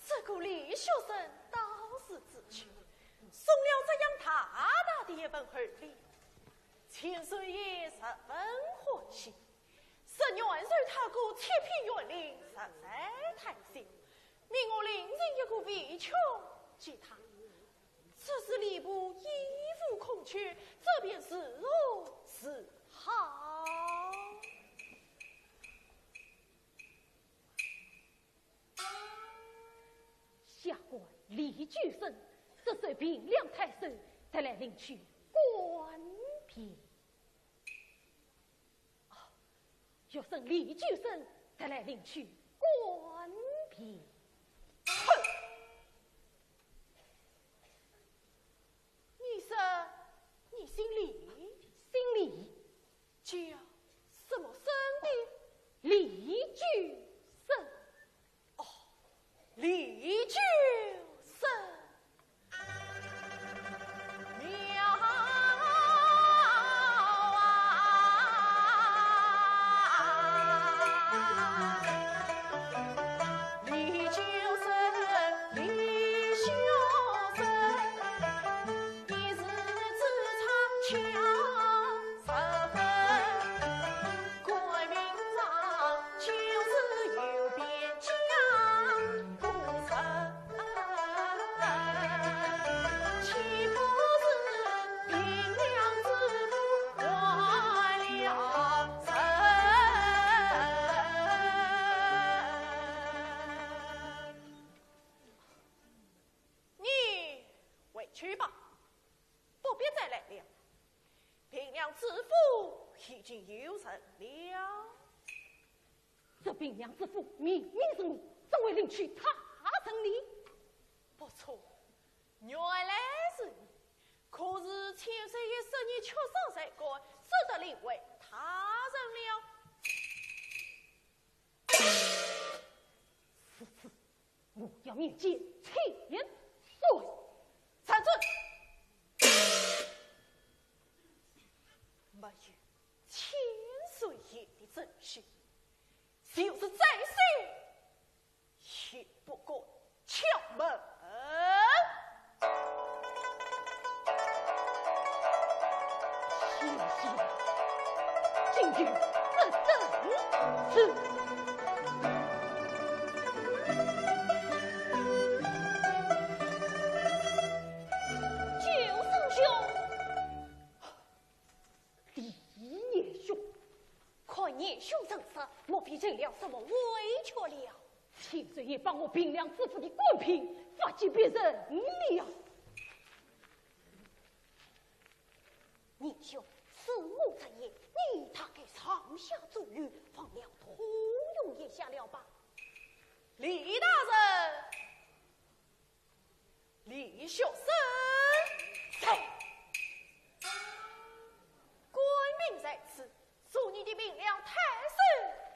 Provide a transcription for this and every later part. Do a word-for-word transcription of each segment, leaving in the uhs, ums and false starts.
这个李学生倒是知趣，送了这样大大的一份厚礼，千岁爷十分欢喜。 说元帅他哥七品县令实在贪心，命我另寻一个围裙给他。只是吏部已无空缺，这便如何是好？下官李举生，这是平凉太守，特来领取官便。 哦，学生李举生，特来领取官便。哼！你说你姓李？姓李。叫什么生的？李举生。 哦，李举生。妙啊！李举生，李学生，一字之差，巧 十分。官名上就是右边将功臣，岂不是平凉知府换了人？你回去吧。 不必再来了。平凉知府已经有人了。这平凉知府明明是我，怎会领取他人呢？不错，原来是你。可是千岁爷说你缺少才干，只得另为他人了。如此， 我要面见千岁。站住！没有千岁爷的准许，就是宰相也不敢敲门。 谢谢。今日这正是。九师兄。李年兄，看年兄神色，莫非受了什么委屈了？千岁爷把我平凉知府的官聘发给别人了。 年兄，恕我直言，你大概上下左右放了通用一下了吧？李大人，李学生在。官命在此， 做你的平凉太守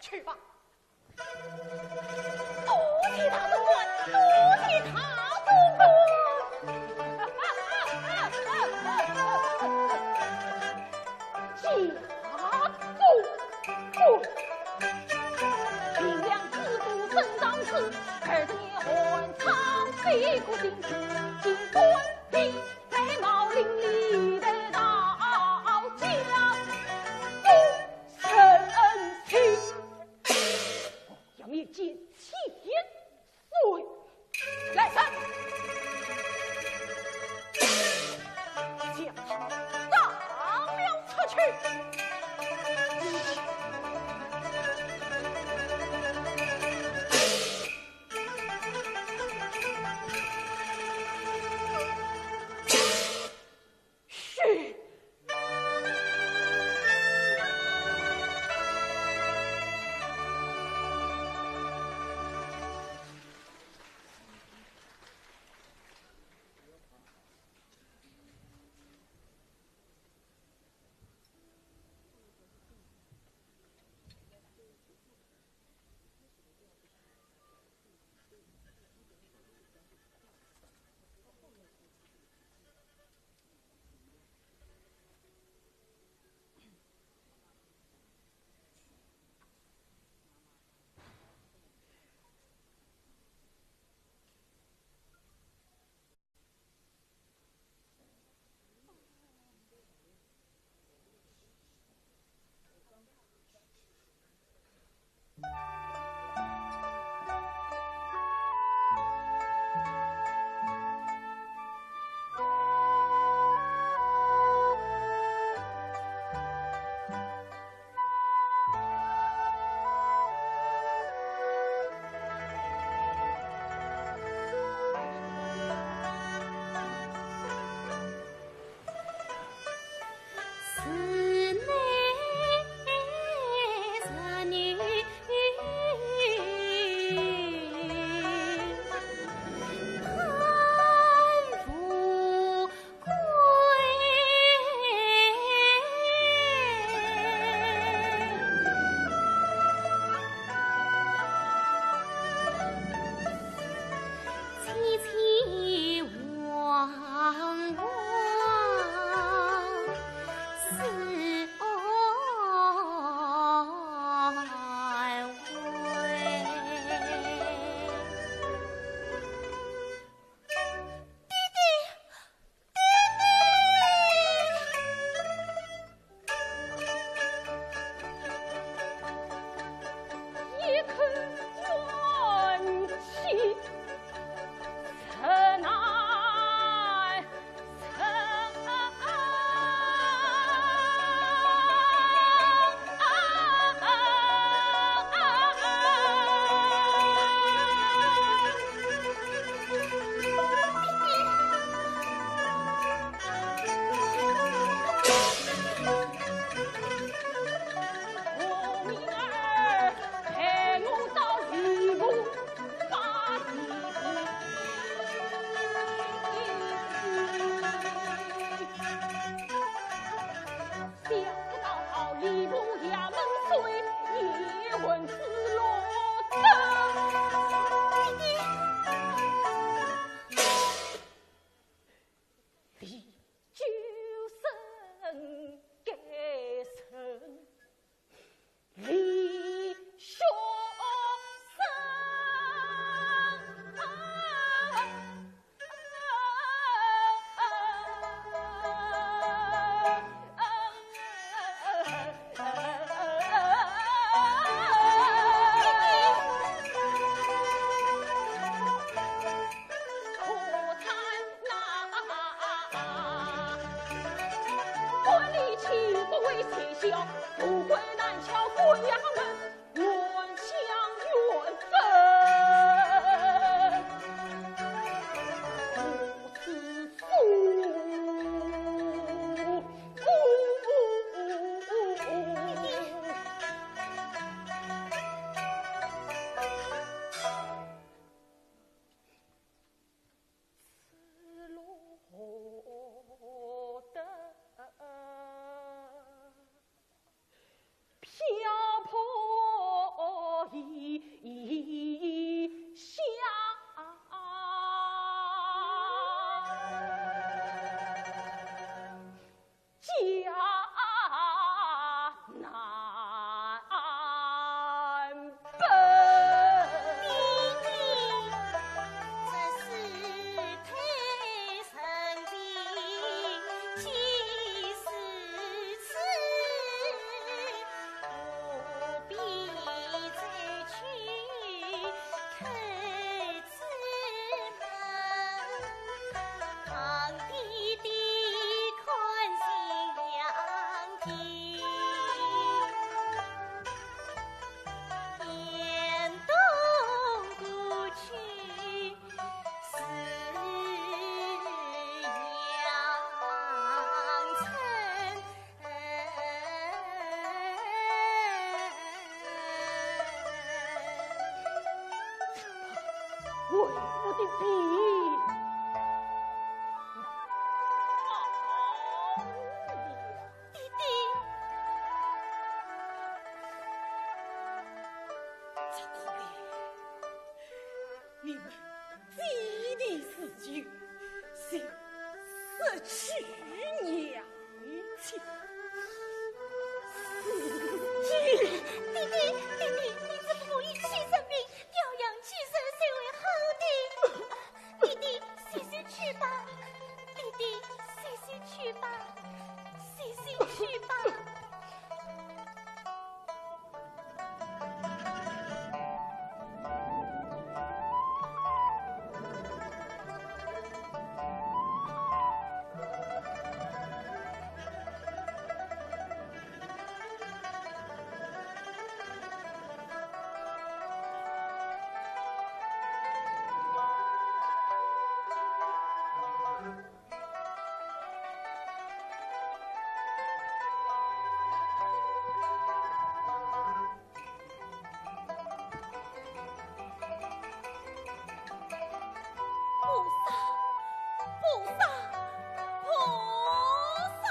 去吧。多谢大总管，多谢大总管。谢大总管。平凉知府沈尚书，二十年寒窗，飞过金子，金冠。 在茂林里的老家，不成亲。我要面见千岁。来人，小，富贵难敲关阳门，冤相冤分不自苏。为父的病。爹爹，这个病，你们 姐弟之间，就失去娘亲。爹爹，爹爹，你怎么可以去生病？调养气色才会好的。爹爹，洗洗去吧。爹爹，洗洗去吧，洗洗去吧。菩萨，菩萨，菩萨！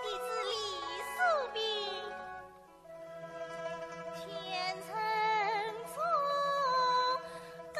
弟子李素萍，前程忠告。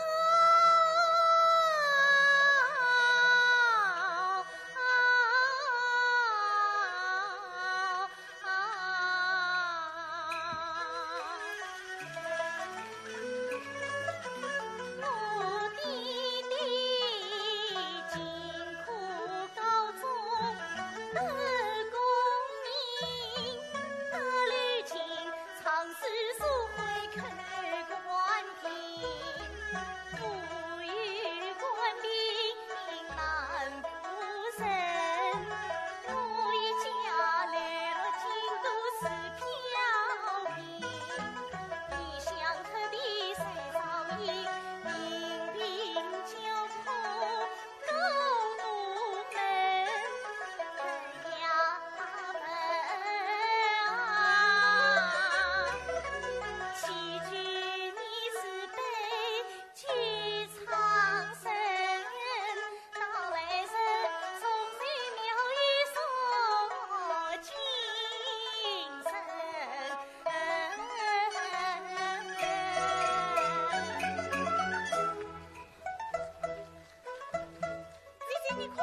姐姐，你看，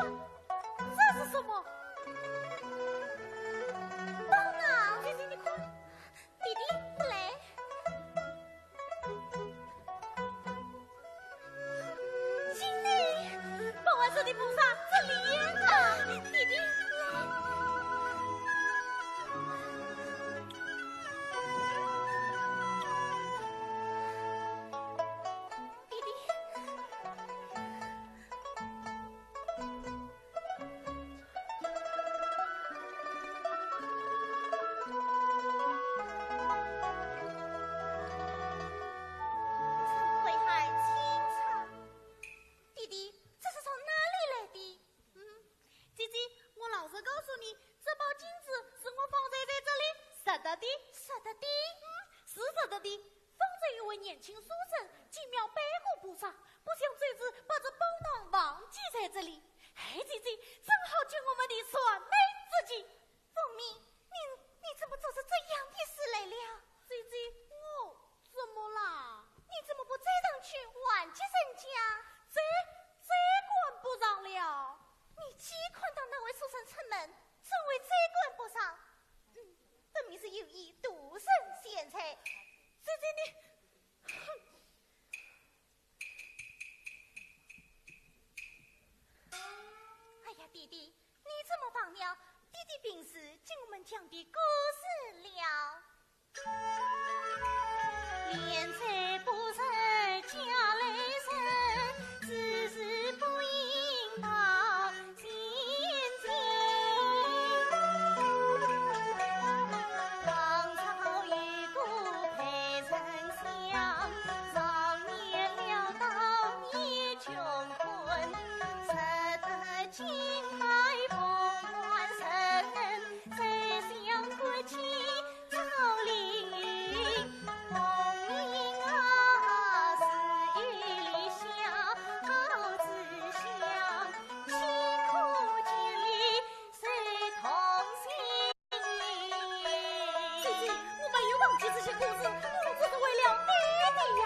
这是什么？宝囊。姐姐，你看，弟弟，来。金钿，不会是你菩萨这里演的。弟弟，来。弟弟。 陈慧海清唱。弟弟，这是从哪里来的？嗯，姐姐，我老实告诉你，这包金子是我方才在这里拾得的。拾得的？嗯，是拾得的。方才有位年轻书生进庙拜过菩萨，不想这次把这包囊忘记在这里。哎，姐姐，正好救我们的算命之急。 凤鸣，你，你怎么做出这样的事来了？姐姐，我怎么啦？你怎么不追上去挽救人家？追，追赶不上了。你既看到那位书生出门，怎会追赶不上？嗯，分明是有意独身选才。姐姐，你，哼。 哎呀，弟弟，你怎么忘了？弟弟平时给我们讲的故事了。 姐姐，我没有忘记这些故事，我们这是为了爹爹呀。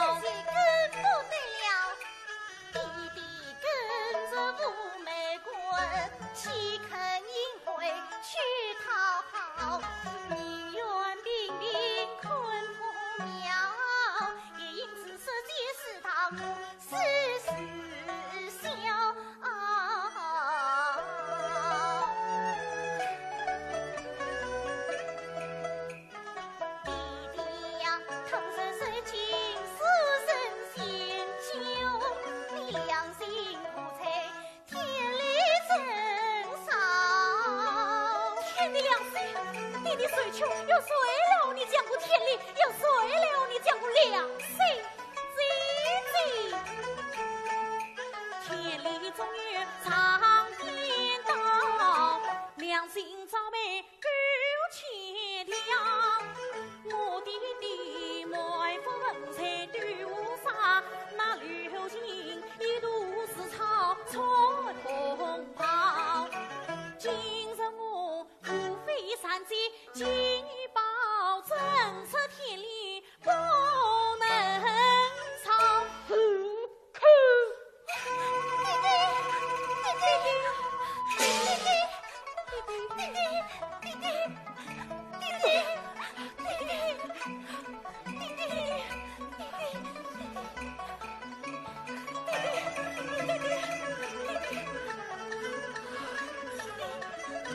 这些更不得了。弟弟跟着武门关，岂肯隐晦去讨好？你谁去？有谁了？你讲个天理，有谁了？你讲个良心，姐姐。天理总有长天道，良心早被狗牵掉。我的爹爹满腹文才都无啥，那刘金一肚子草穿红袍。今日我 无非三句，请你保证，这天理不能吵。住口！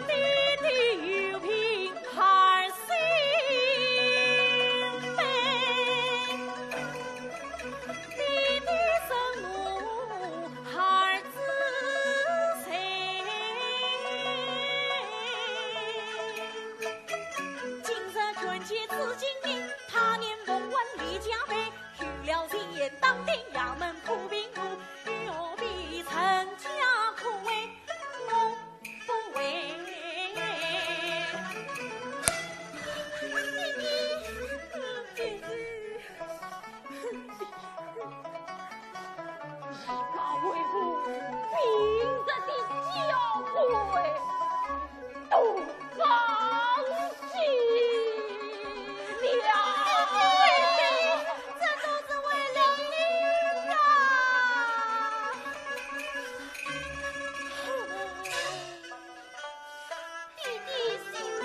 爹爹有病儿心悲，爹爹生母孩子谁？今日看见紫金印，他年凤冠李家杯，有了钱当店衙门铺平路，何必成家可为我不为。姐姐。 一把为父平日的娇贵，都放弃了。这都是为了你呀！ 爹爹息怒。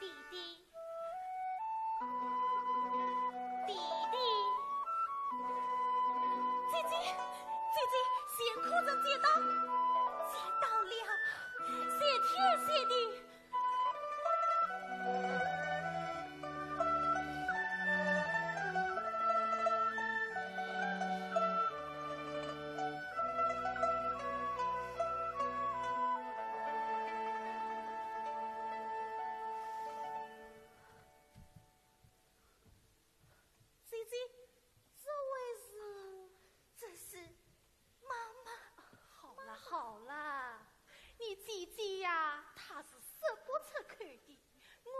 弟弟，弟弟，姐姐，姐姐，谢客人接到，接到了，谢天谢地。姐姐，这位是？这是妈妈。好啦，好啦，你姐姐呀，她是说不出口的。我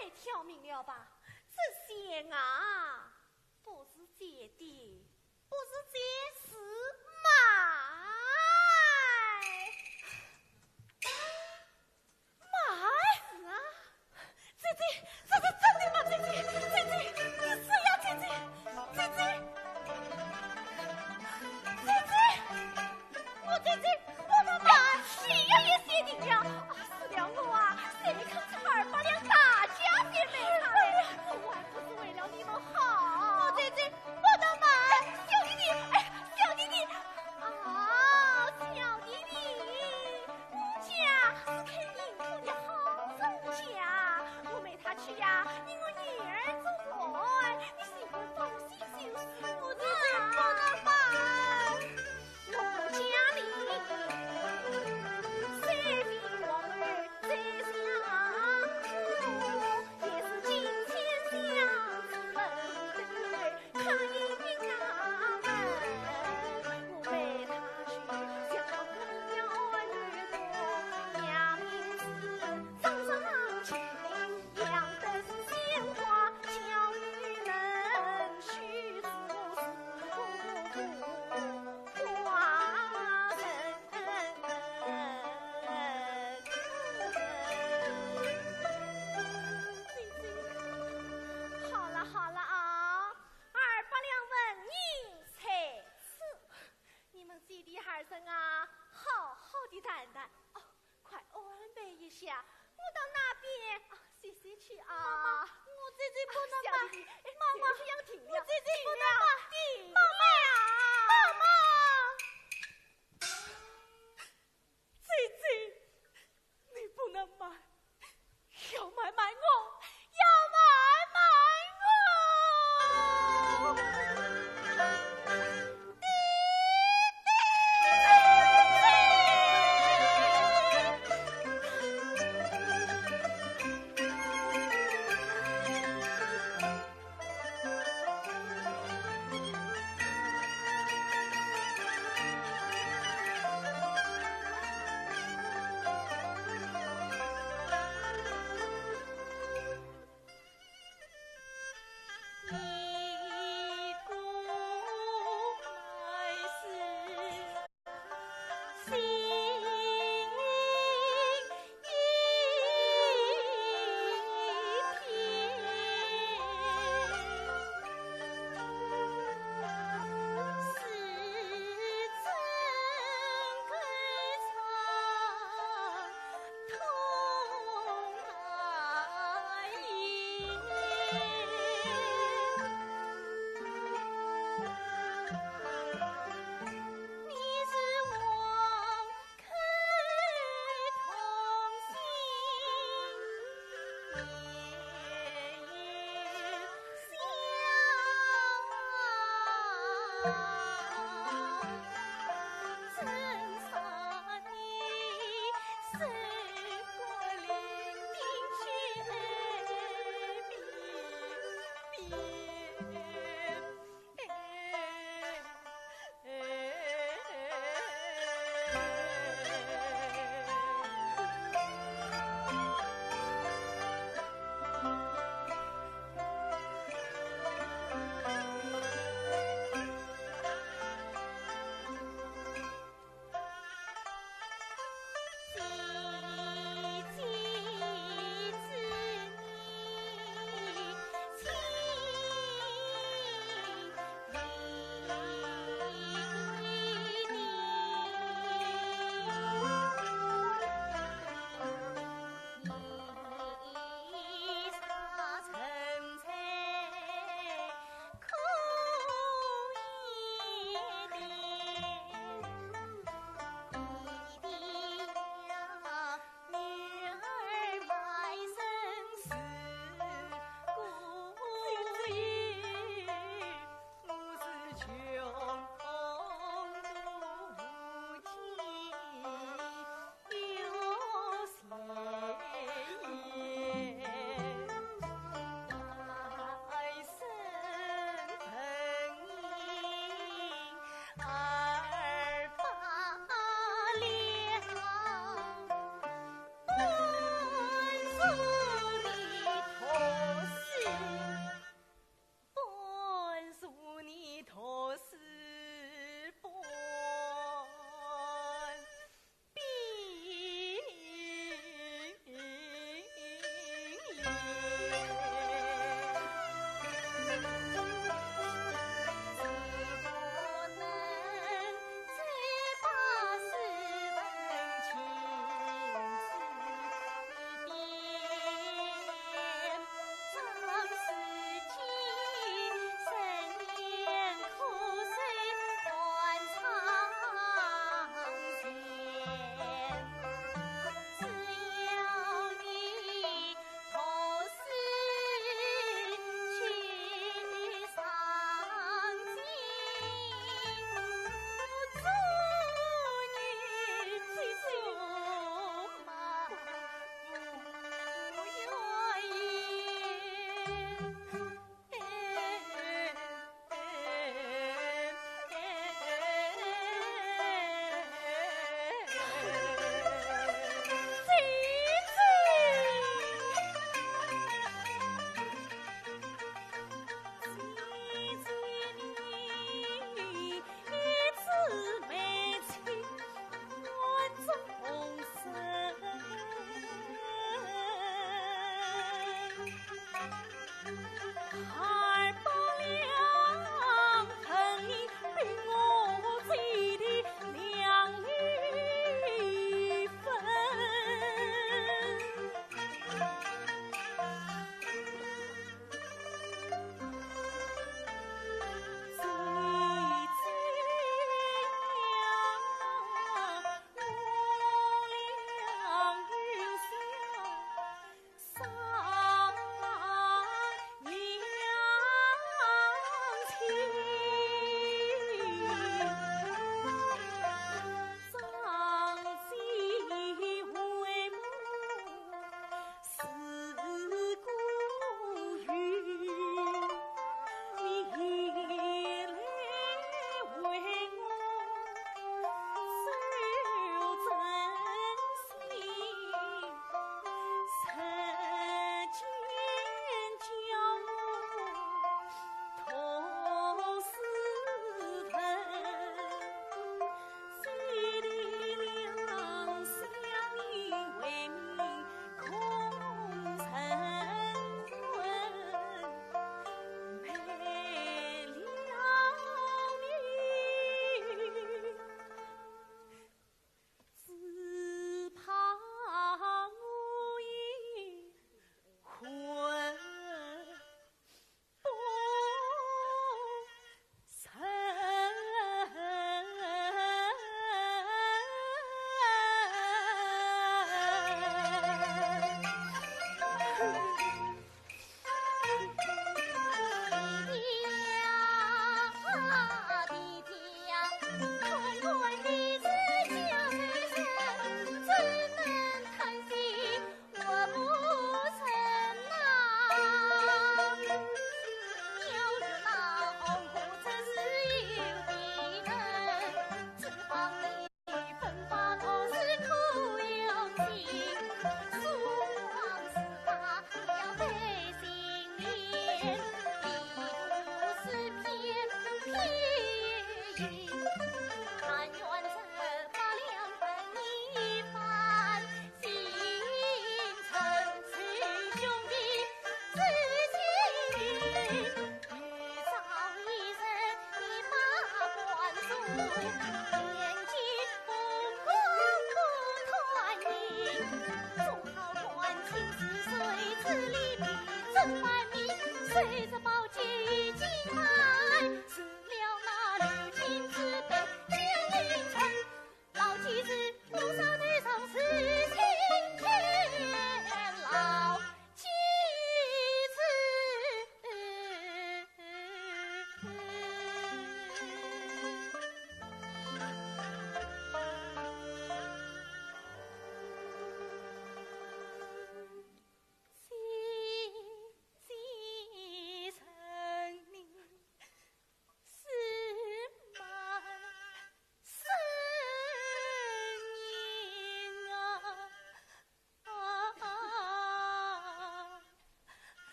来挑明了吧，这些啊，不是姐的，不是姐，是妈。 妈！是啊，姐姐，这是真的吗？姐姐，姐姐，你是呀，姐姐，姐姐，姐姐，我姐姐，我的妈！谁呀也谢顶呀！啊，死了我啊！谁肯出二百两大价钱买她嘞？我还不是为了你们好。我姐姐，我的妈！小弟弟，哎，小弟弟，啊，小弟弟。 你家是开银铺的好人家，我陪她去呀，你我女儿做伴，你随便放心就是。我姐姐不能办。我家里虽非王儿最相公，也是金钱相之本。 姐姐，好了好了啊，二百两纹银在此，你们姐弟二人啊，好好的谈谈。哦，快安排一下，我到那边啊歇歇去啊。妈妈，我姐姐不能办。啊，小弟弟，哎，妈妈，这样停了，我姐姐不能办。停了，妈妈呀，妈妈。 姐姐，你不能卖，要卖卖我，要卖卖我。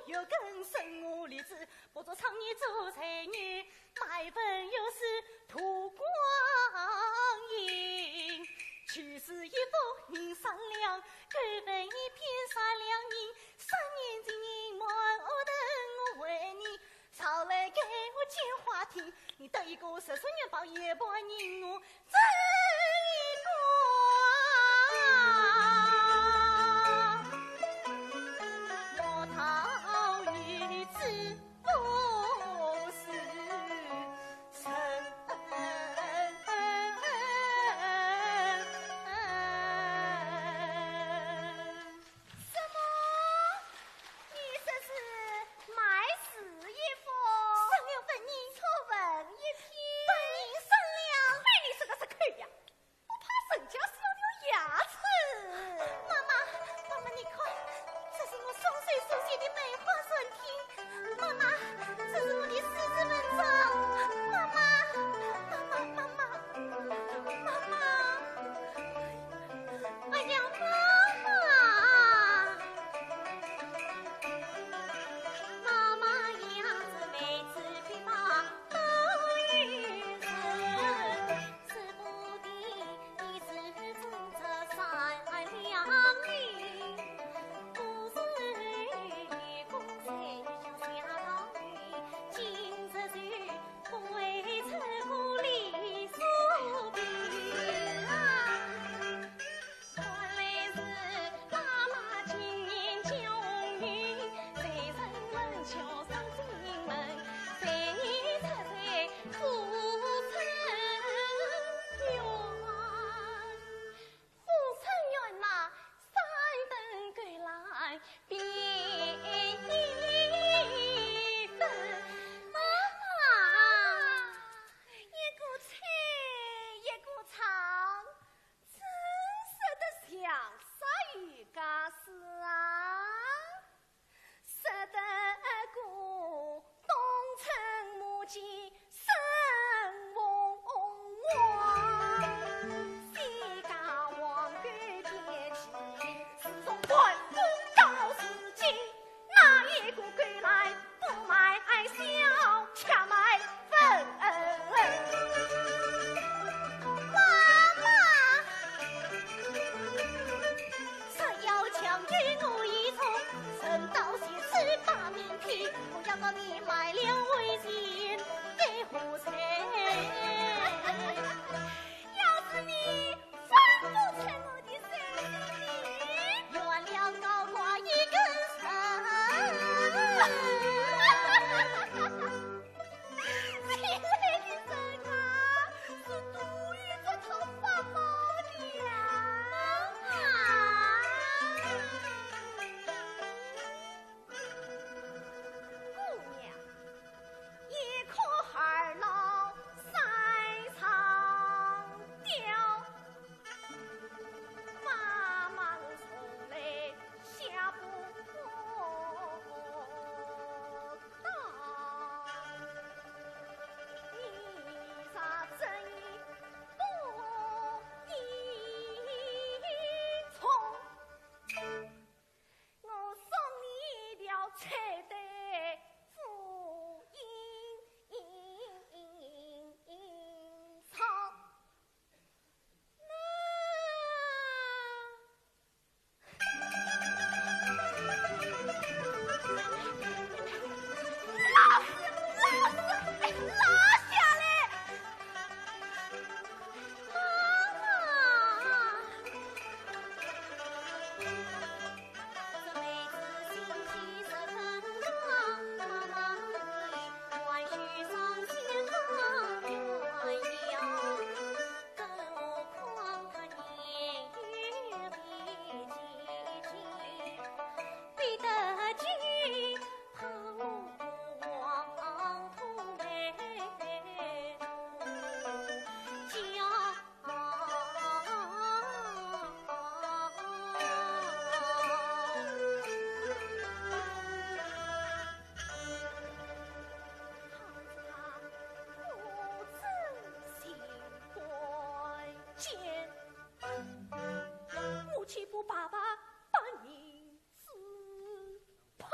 月更生我立志，不做商人做才女，卖粉又是图光阴。去世一幅银三两，狗粉一片三两银，三年前你瞒我等我为你，找来给我见花厅，你得一个十岁元宝也不认我，这一个我讨一次不是人。什么？你说是卖字一幅？十两粉银。错粉一片。粉银三两。亏你是个石头呀！ 不怕人家是我的牙齿。妈妈，妈妈，你看，这是我双手所写的梅花篆帖。妈妈，这是我的诗词文章。妈妈，妈妈，妈妈，妈妈。哎呀，妈妈！ 妈妈，一个吹，一个唱， 真说得像煞有介事啊！说得个东城母鸡生凤凰，西家王狗变鸡，自从关公到如今， 哪一个敢来不卖小，却卖粉？妈妈，只要强于我一种，人道是十八名品，不要告你卖了为情的和谁？要是你 放不出我的手心里，原谅我一个人。这样的人啊，是多有这套法宝的呀。姑娘， 一棵二老三上吊，妈妈我从来下不当。你若真意不依从， 我送你一条彩带，敷衍上。那，老实，老实，哎，拿下来！ 我岂不白白把银子抛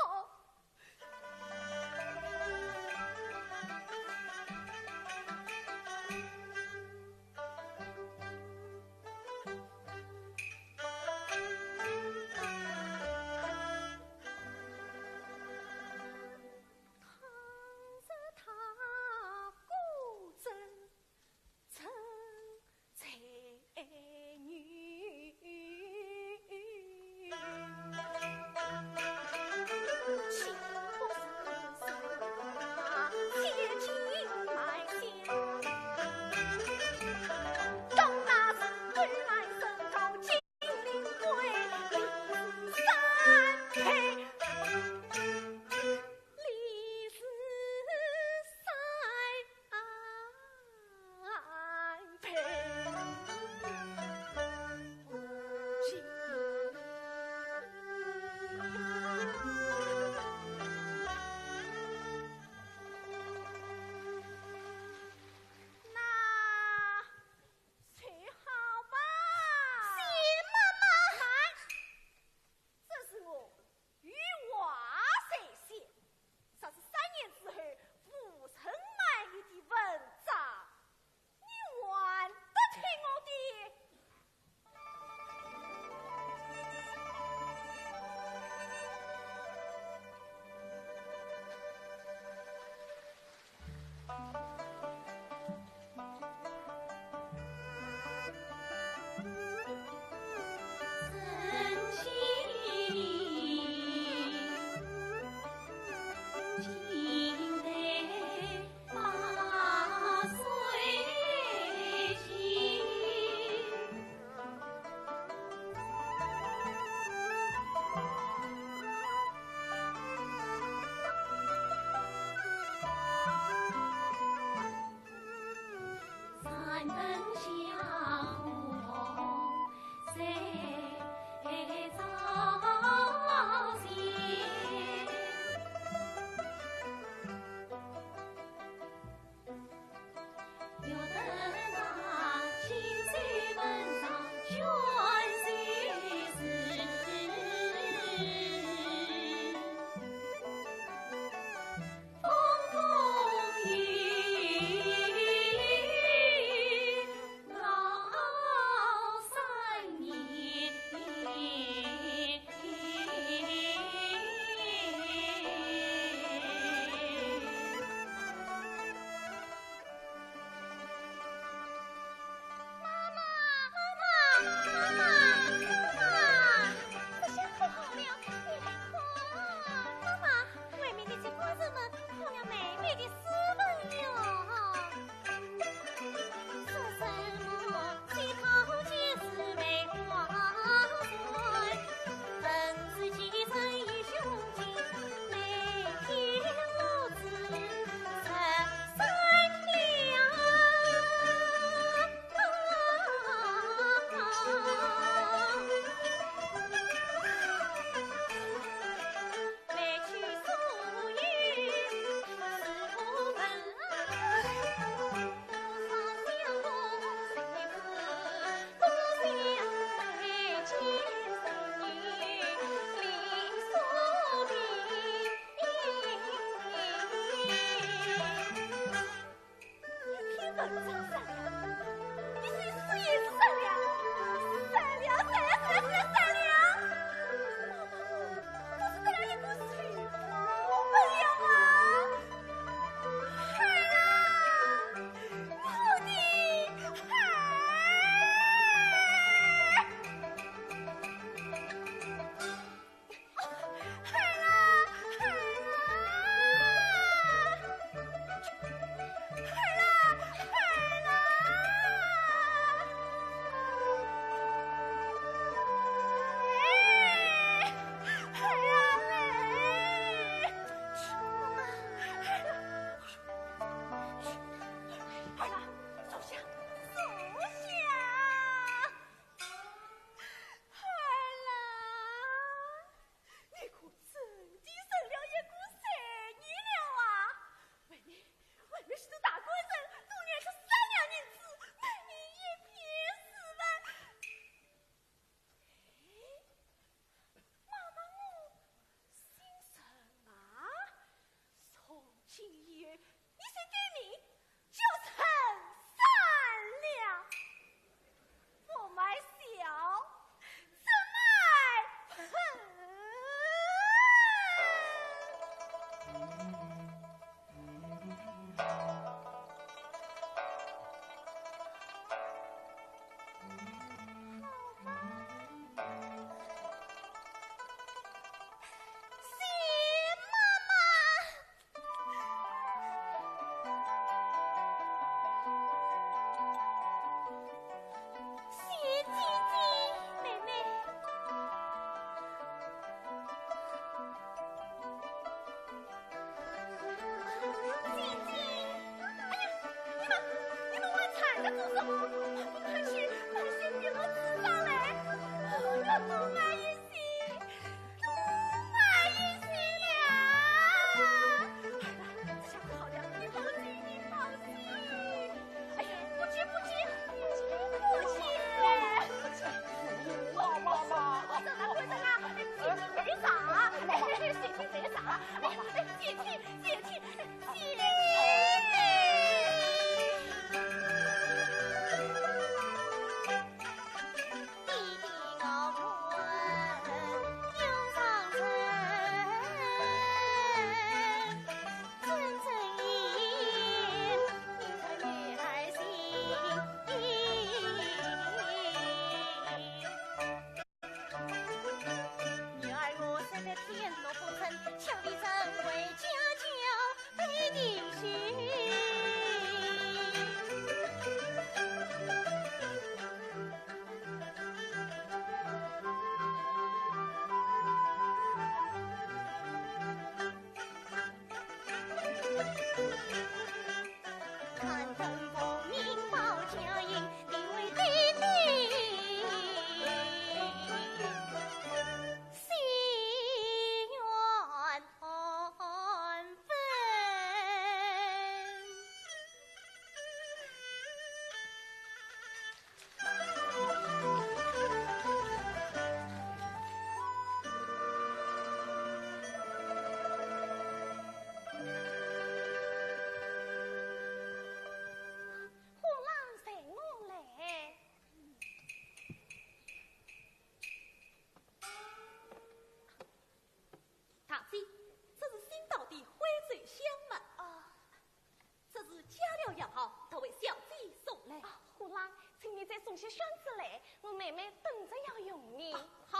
请你再送些宣纸来，我妹妹等着要用呢。好。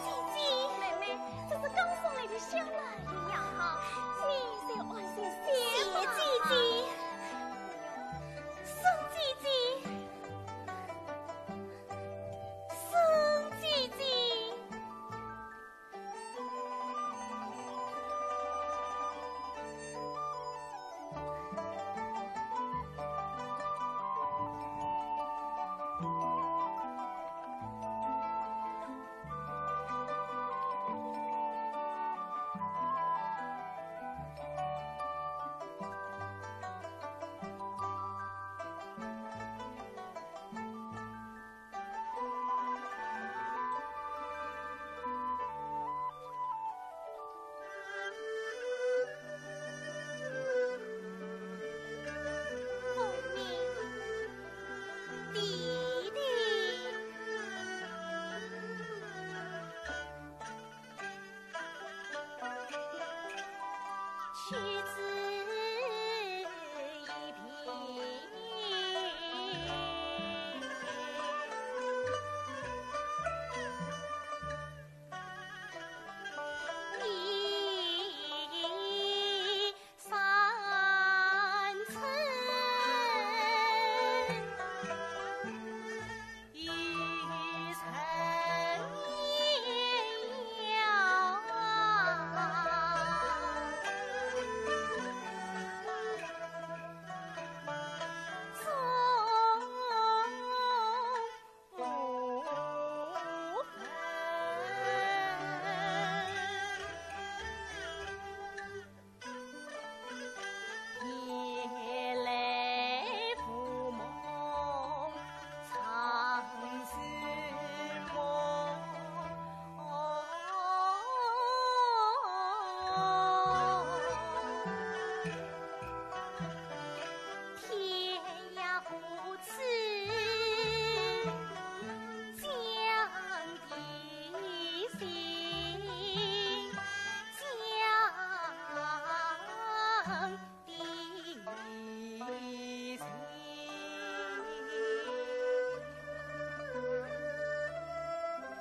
姐姐。妹妹，这是刚送来的香丸，营养好，你就安心些吧。谢姐姐。送姐姐。送姐姐。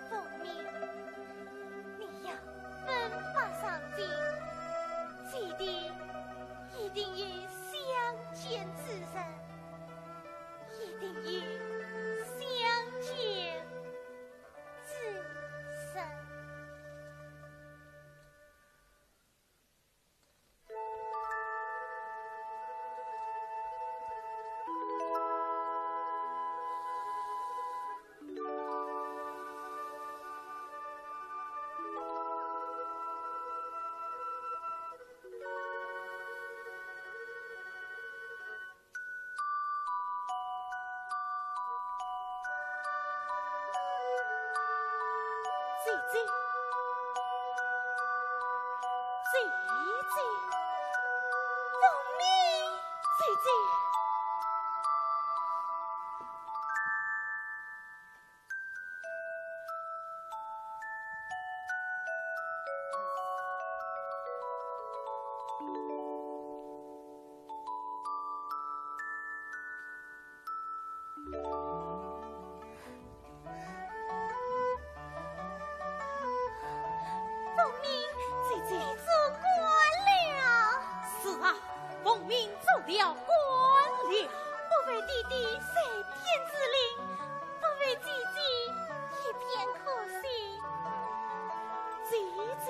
凤鸣，你要奋发上进，姐弟一定有相见之日，一定有相见之日。姐姐，姐姐，凤鸣，姐姐。 凤鸣，姐姐。你做官了？是啊，凤鸣做了官了。不为爹爹在天之灵，不为姐姐一片苦心。姐姐，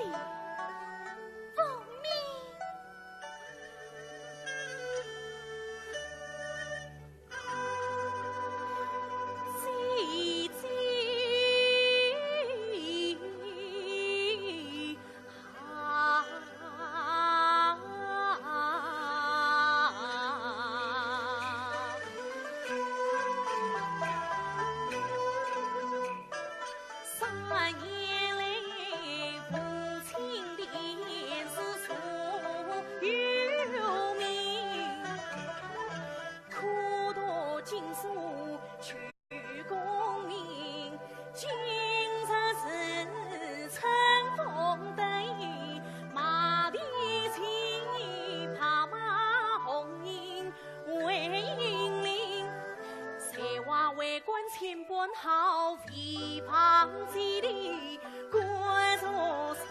凤鸣。 三年来，父亲的言辞好飞往千里关中心。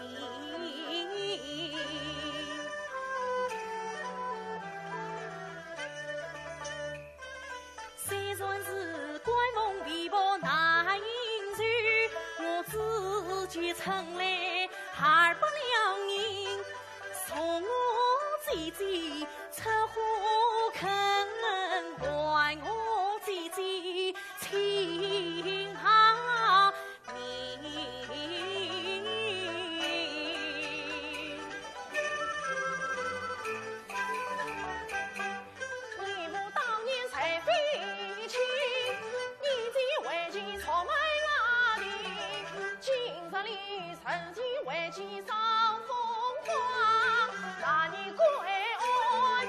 虽然是关中飞往南行州，我自己曾来二百两银，送我姐姐出火坑，还我姐姐清白命。你我当年才非亲，你的为妻出卖我的，今日里人情为妻少风光，那你归安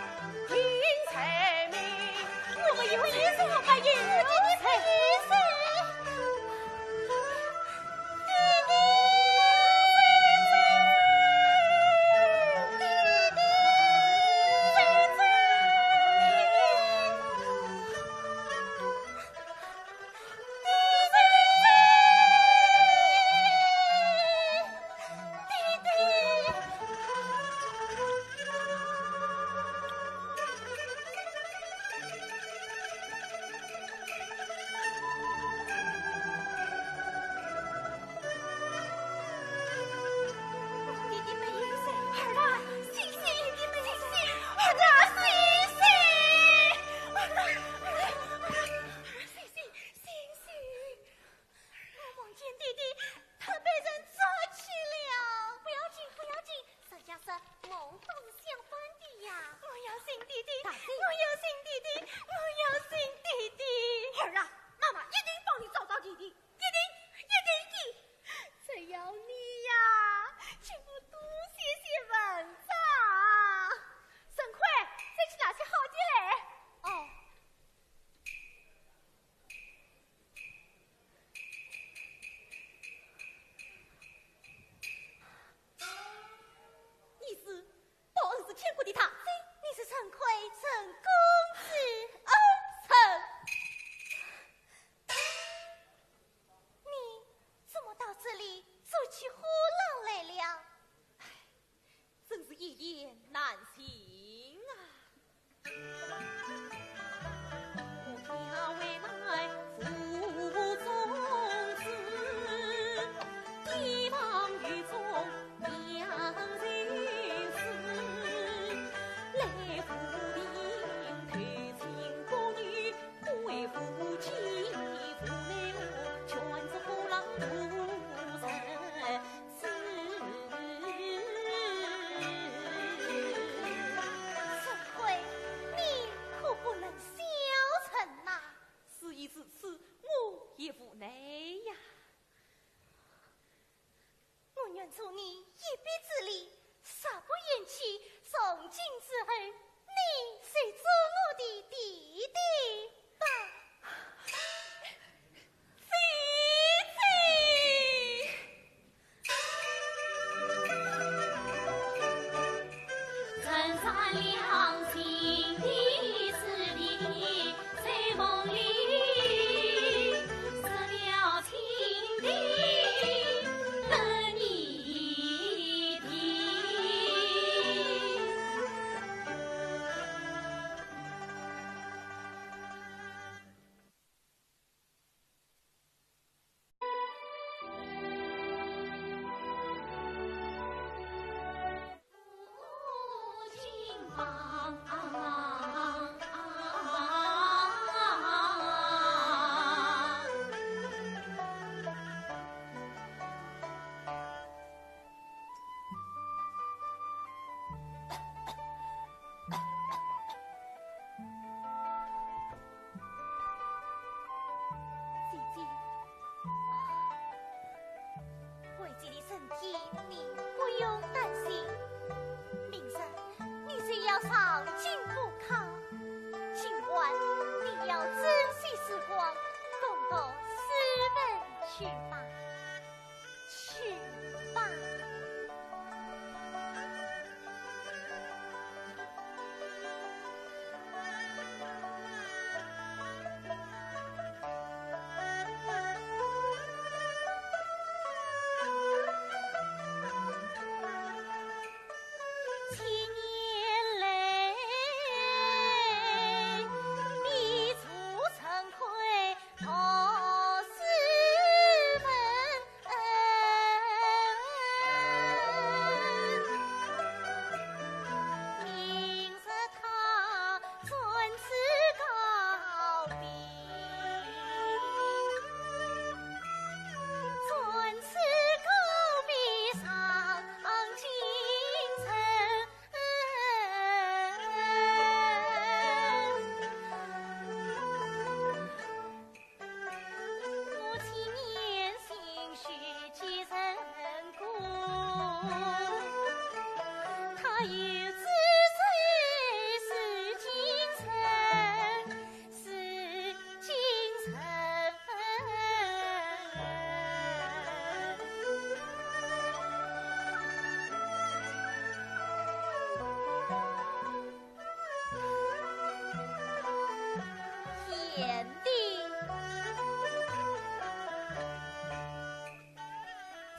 贤弟。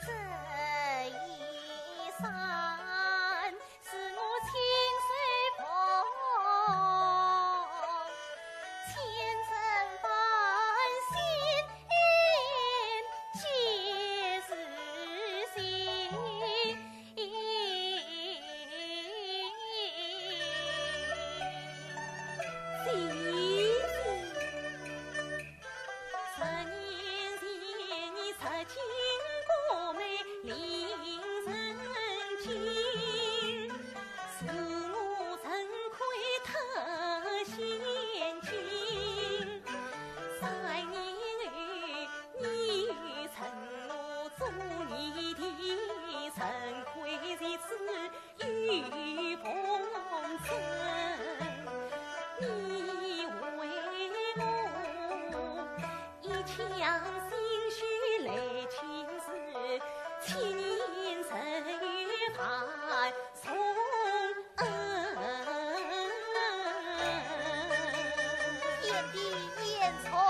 这一生是我亲手縫，千针万线皆是情。 贤弟言重了。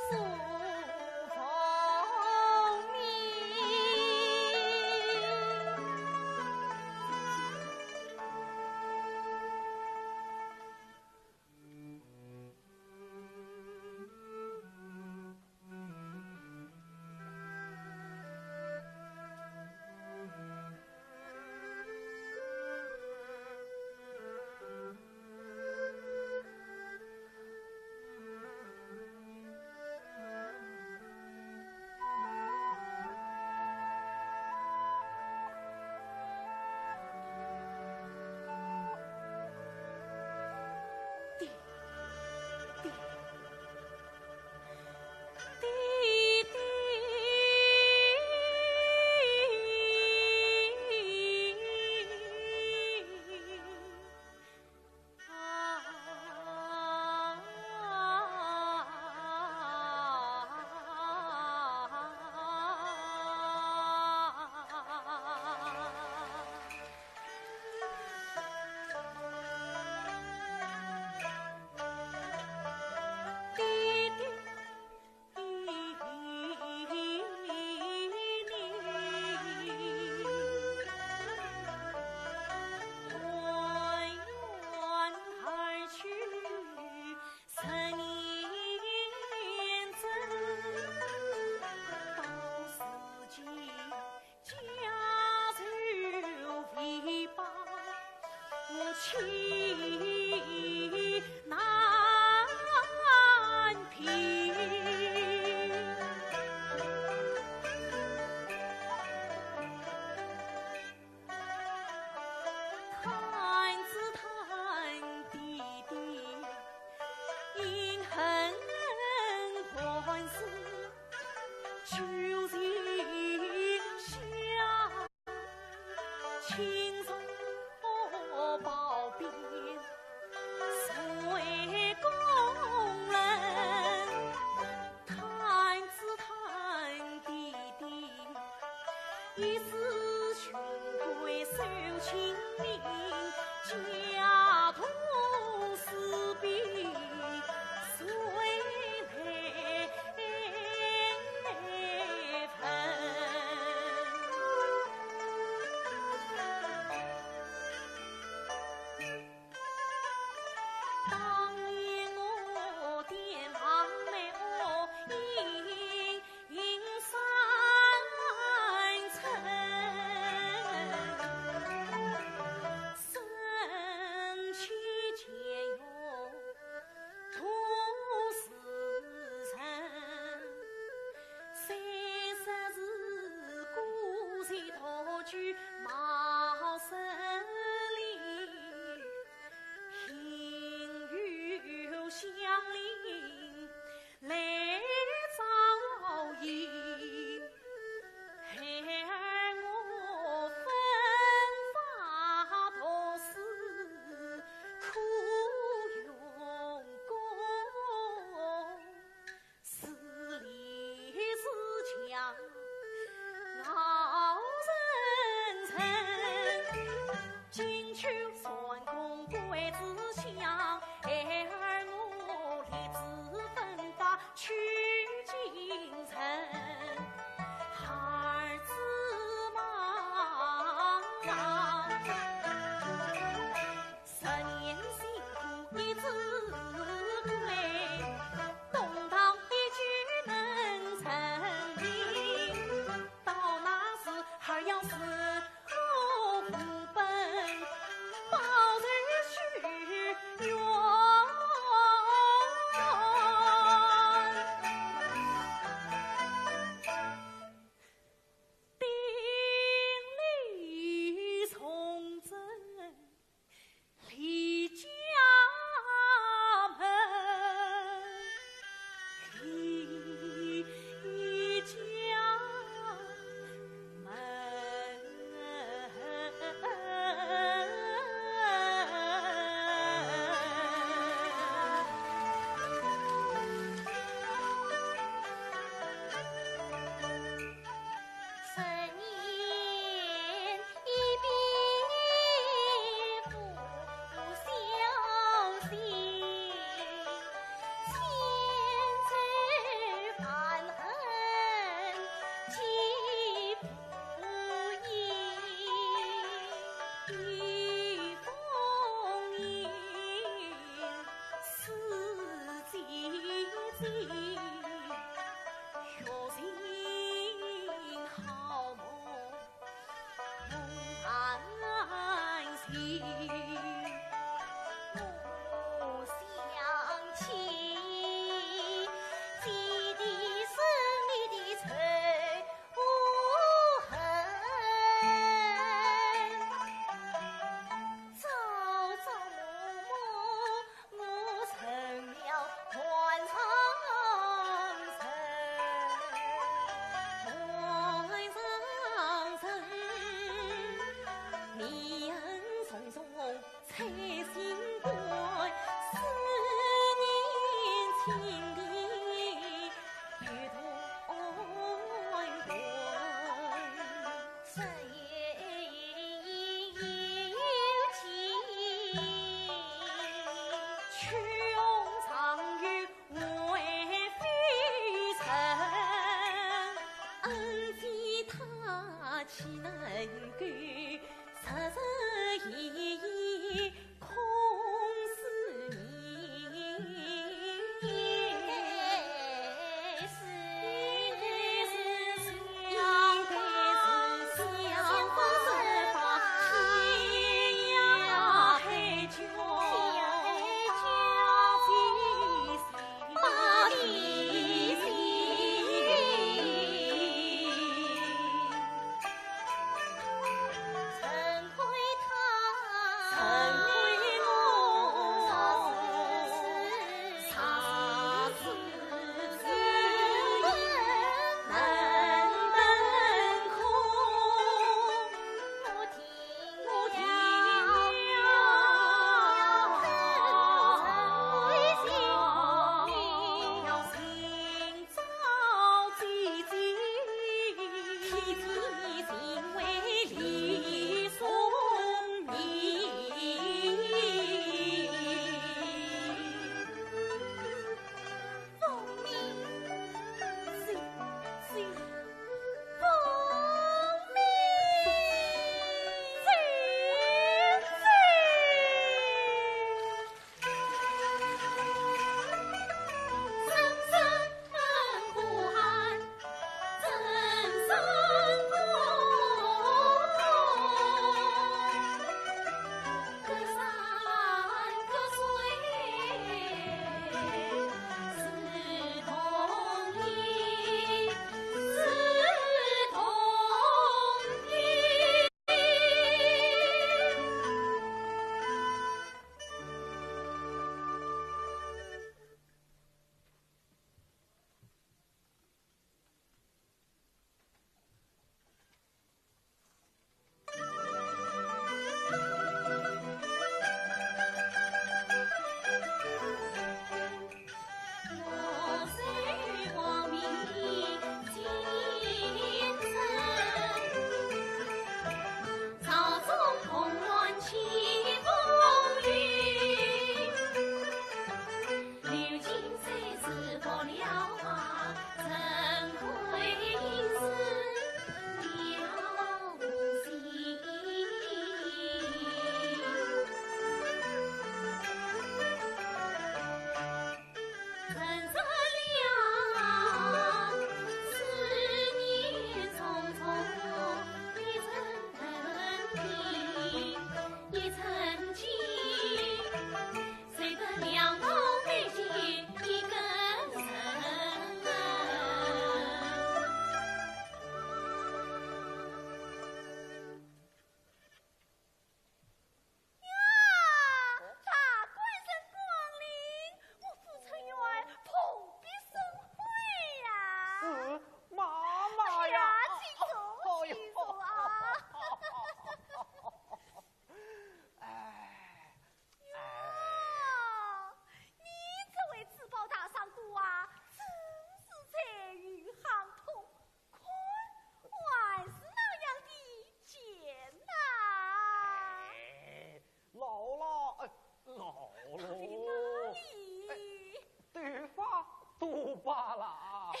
啦。哎，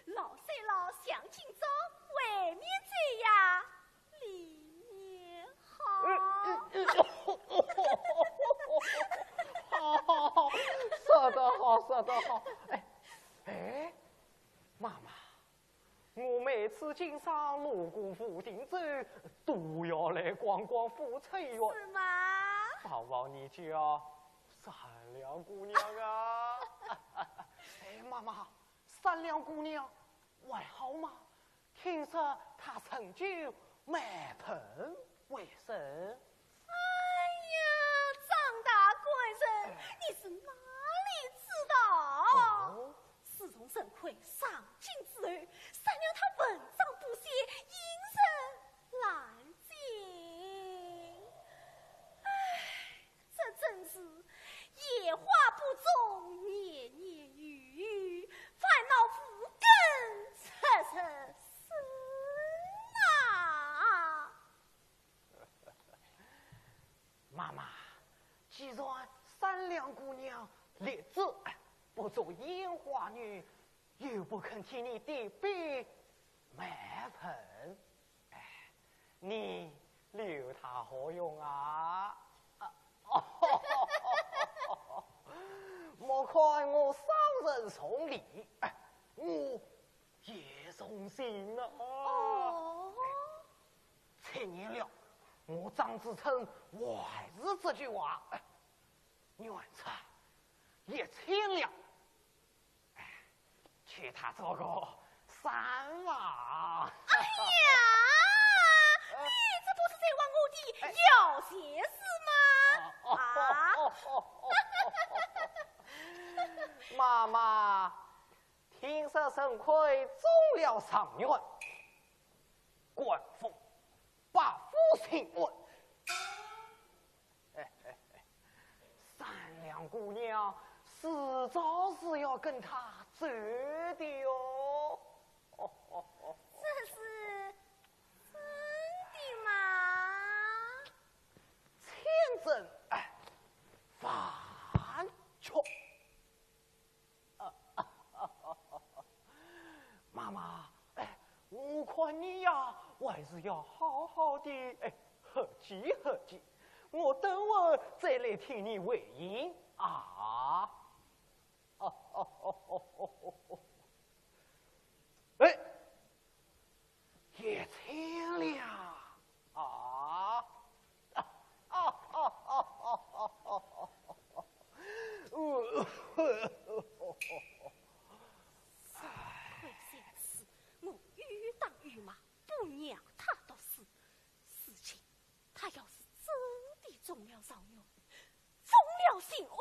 老三老向今朝，外面走呀，里面好。好好好，说得好，说得好。哎哎，妈妈，我每次经商路过福鼎镇，都要来逛逛富春园，是吗？望望你家善良姑娘啊。哎，妈妈，善良姑娘还好吗？听说她曾经卖盆为生。哎呀，张大官人，你是哪里知道？哦，自从沈坤上京之后，善良他文章不写，隐身难进。唉，这真是夜话不中年年有余，烦恼无根出身呐。妈妈，既然善良姑娘立志不做烟花女，又不肯替你点笔卖盆，哎，你留她何用啊？啊，莫看我商人从礼，哎，我也从心啊。哦，七年了，我张子春还是这句话，哎，原则一千两，哎，替她做个三房。哎呀，你这不是在问我的要钱是吗？啊，妈妈，听说沈坤中了状元，官封百户巡按。哎哎哎，善良姑娘迟早是要跟他走的哟。这是真的吗？千真万确。妈妈，哎，我看你呀，还是要好好的，哎，合计合计，我等会再来替你回应啊。哎，一千两啊！沈坤想是我有打有骂，不让他读书。如今他要是真的中了状元，中了巡按，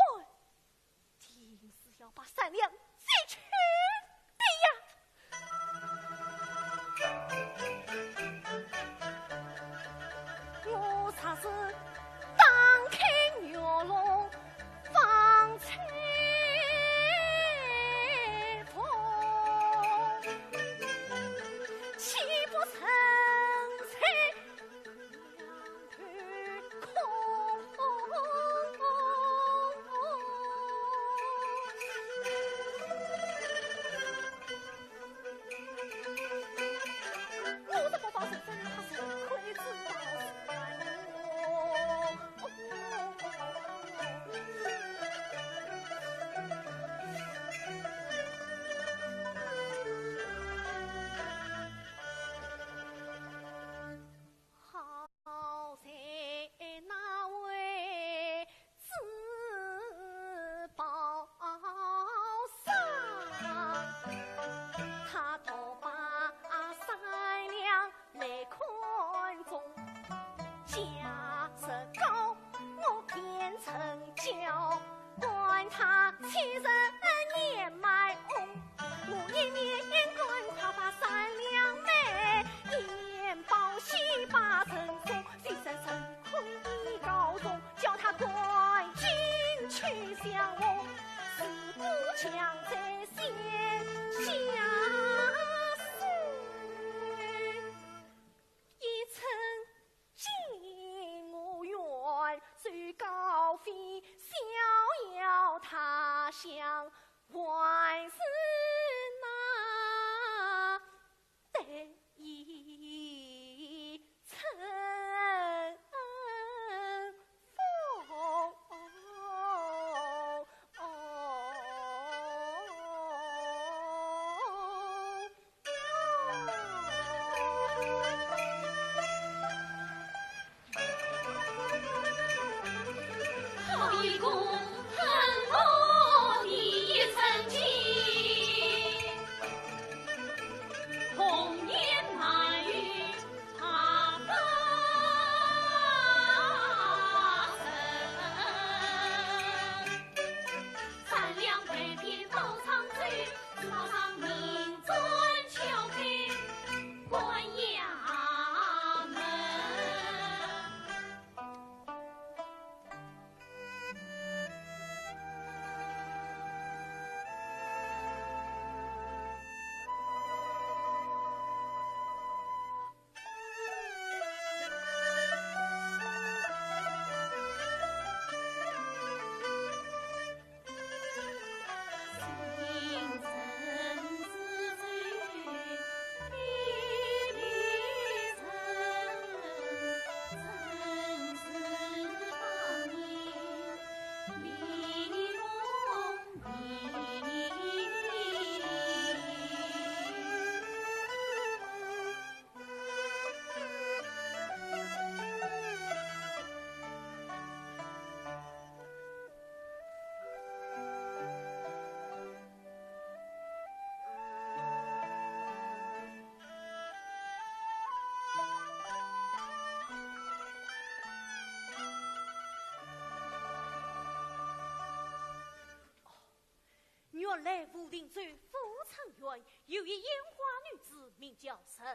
定州富春县有一烟花女子，名叫陈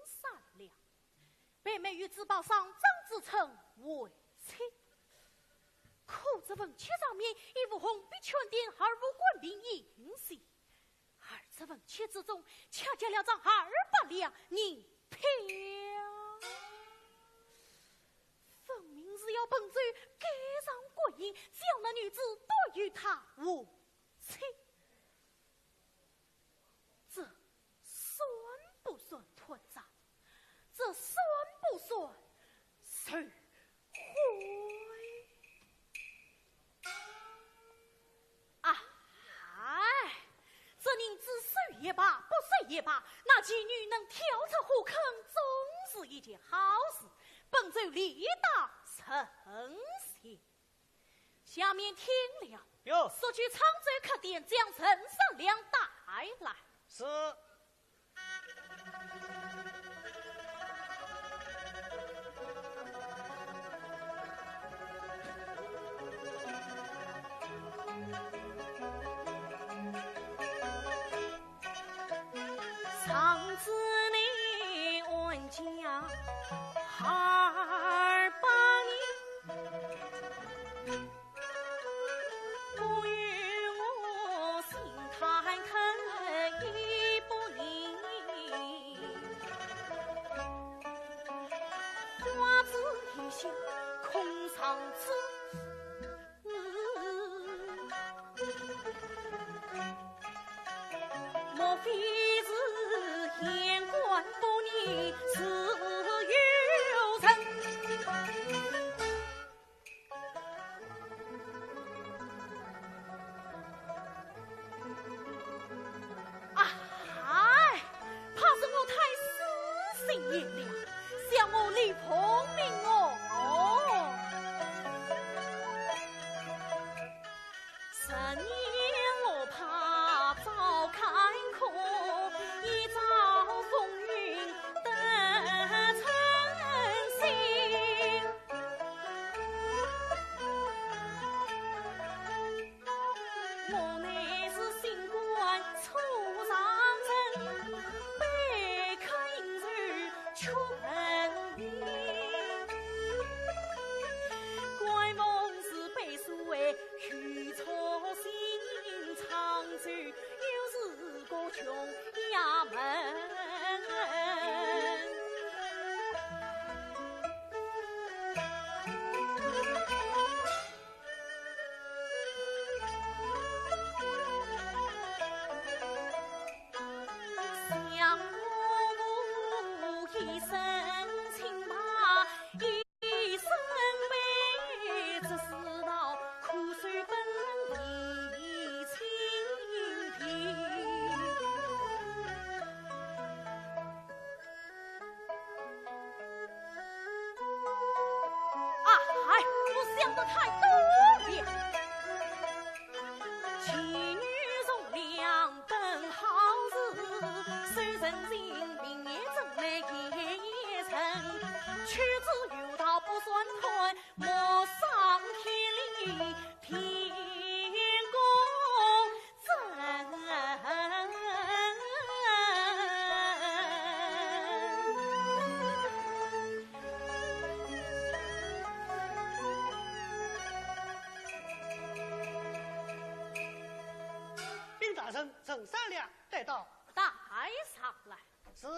善良，被美玉珠宝商张子成为妻。可这婚契上面一无红笔圈点，二无官凭印信，而这婚契之中却夹了张二百两银票，分明是要本州盖上官印，叫那女子断与他为 妻，这算不算断账？这算不算受贿？啊，哎，这银子收也罢，不收也罢，那妓女能跳出火坑，总是一件好事，本州理当称谢。 下面听了，有。速去沧州客店将陈善良带来。是。啊，哎，怕是我太死心眼了，想我李凤鸣哦。啊，哎，我想得太多了。禀大人，陈善良带到。带上来。 是。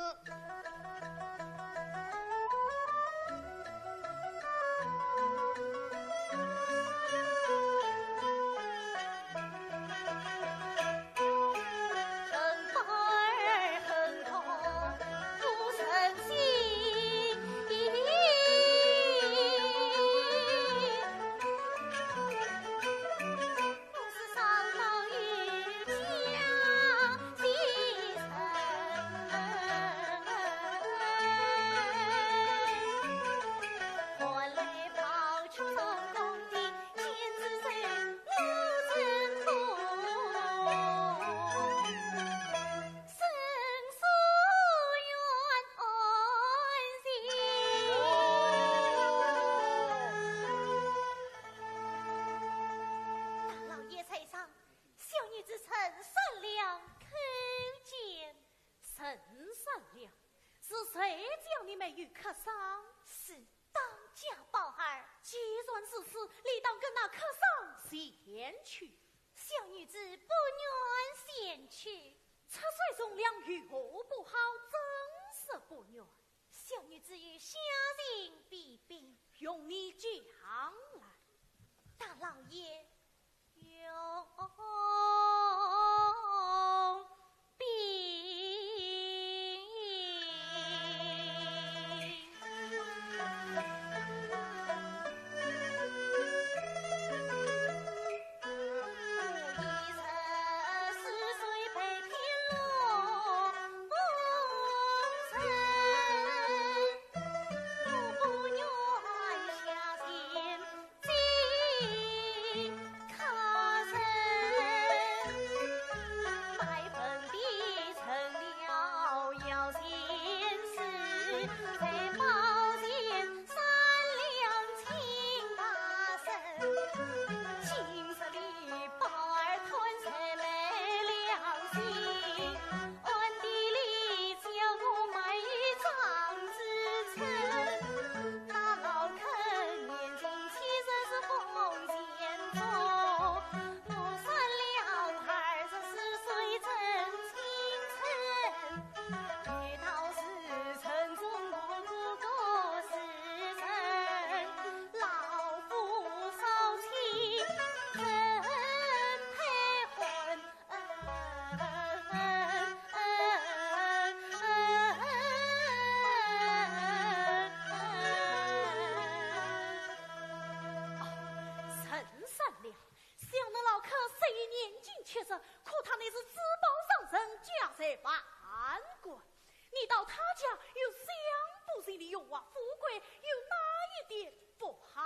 是谁叫你没有客商？是当家宝二。既然如此，理当跟那客商前去。小女子不愿前去。出水从良，有何不好？真是不愿。小女子有下情比禀。容你讲来。大老爷，容禀。哦，陈善良，想那老客虽年近七十，可他乃是珠宝商人，家财万贯。你到他家又想不起你荣华富贵，有哪一点不好？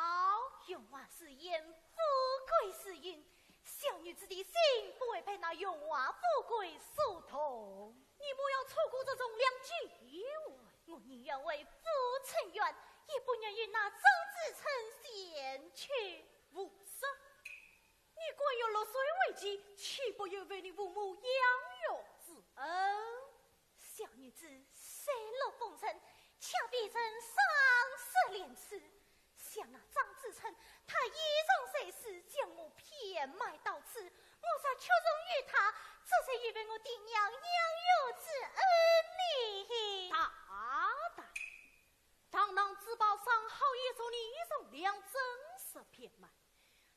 荣华是烟，富贵是云，小女子的心不会被那荣华富贵所动。你莫要错过这种良机会。我宁愿为父伸冤，也不愿与那张子成前去。无事，你官有六岁为期，岂不有违你父母养育之恩？小女子虽落风尘，却未曾丧失廉耻。想那张子成，他衣裳碎尸，将我骗卖到此，我若屈从于他，这是有违我爹娘养育之恩呢。大胆！堂堂珠宝商好意助你从良，真是骗卖。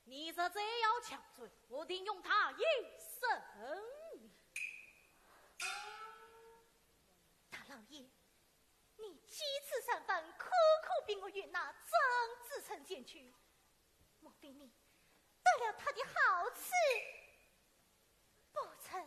你若再要强追，我定用他一生命。大老爷，你几次三番苦苦逼我与那张子成前去，莫非你得了他的好处不成？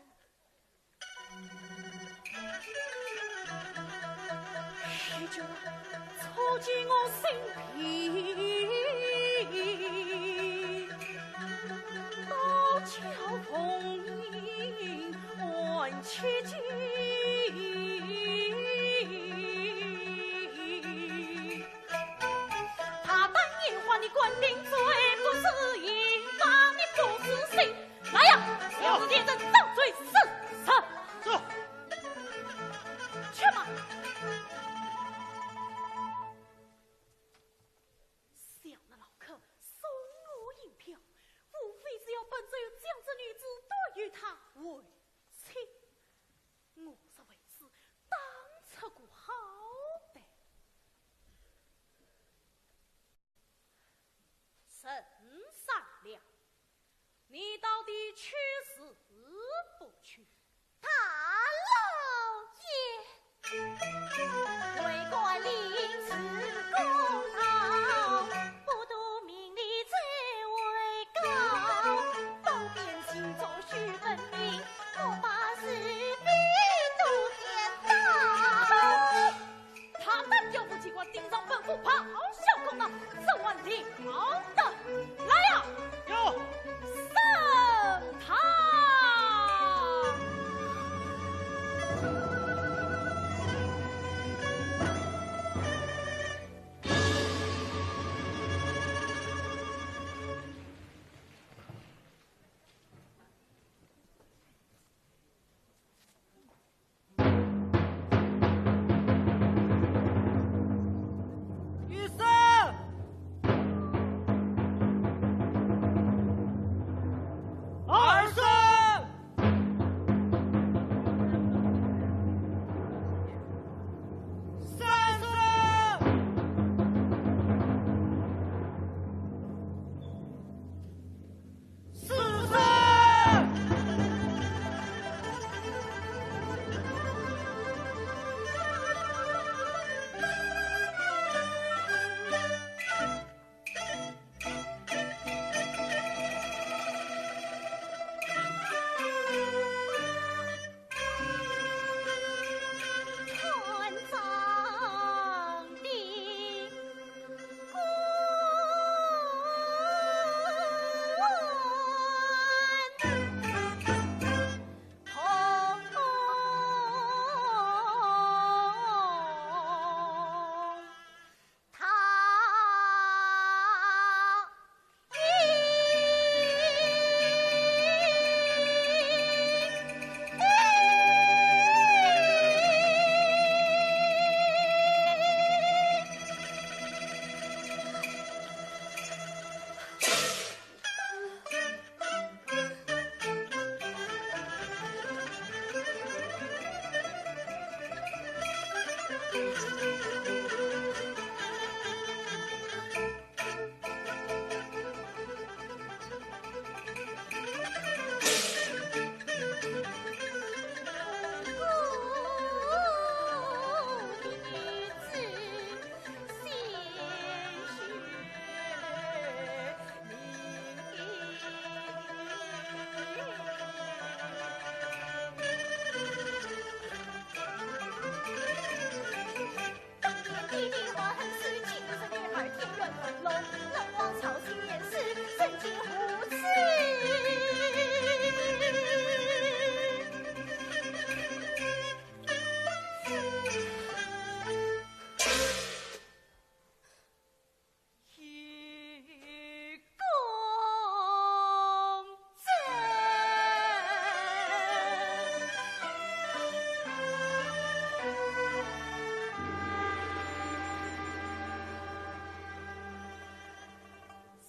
来呀，小子，见人掌嘴四十。是。去吧。想那老客送我银票，无非是要本州将这女子夺与他为妻。我若为此打出个好歹。 陈善良，你到底去是不去？大老爷。 他胆小不机关，顶上吩咐咆哮功劳，这还了得？来呀！有。升堂。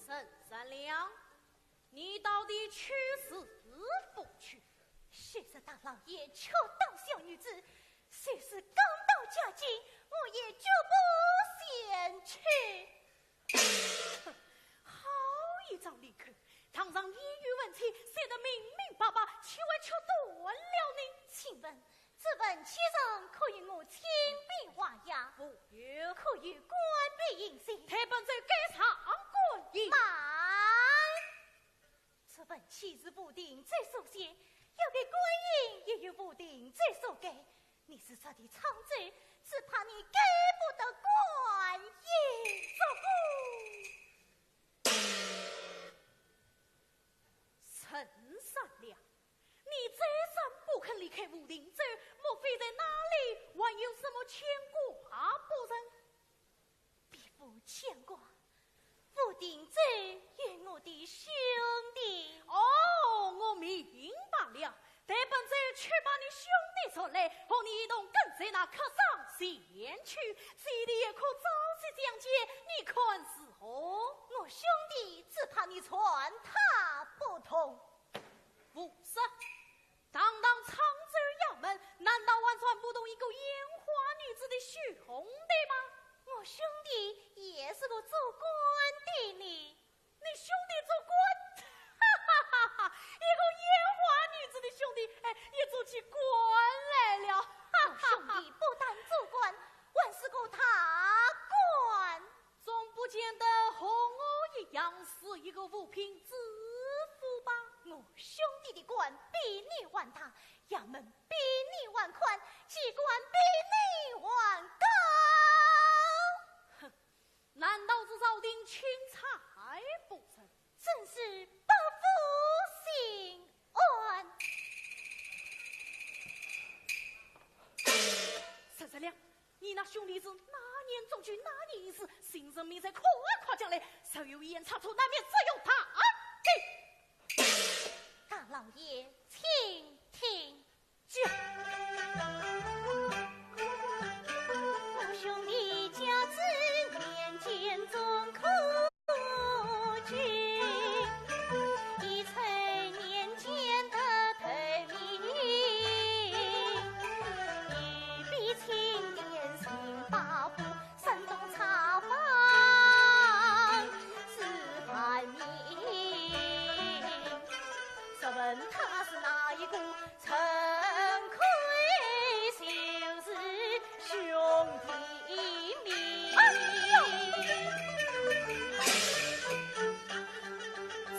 沈善良，你到底去是不去？ 虽是大老爷劝道小女子，虽是刚到嘉靖，我也绝不前去。好一张利口，堂上言语万千，写得明明白白，却还劝断了你。请问，这文契上可与我亲笔画押？无有。可有官笔印信？待本奏盖上官印。慢！ 这文契是武定侯所写，要盖官印也由武定侯所盖。你是他的钦差，只怕你盖不得官印。做官。沈善良，你再三不肯离开武定侯，莫非在那里还有什么牵挂不成？ 别无牵挂，武定侯与我的兄弟。哦，我明白了。待本侯去把你兄弟捉来，和你一同跟在那客商前去，这里也可早些相见，你看如何？我兄弟只怕你劝他不通。无事。 堂堂沧州衙门，难道还传不动一个烟花女子的兄弟吗？我兄弟也是个做官的呢。你兄弟做官？哈哈哈哈！一个烟花女子的兄弟，哎，也做起官来了。哈哈哈！我兄弟不但做官，还是个大官。 总不见得和我一样是一个五品知府吧？我兄弟的官比你还大，衙门比你还宽，机关比你还高。哼，难道是朝廷钦差不成？真是百福星安。沈善良， 你那兄弟是哪年中举，哪年应试，姓甚名谁，快快讲来，稍有一言差错，难免适用大刑。大老爷，请听。讲。我兄弟甲子年间中科举，乙丑年间得头名，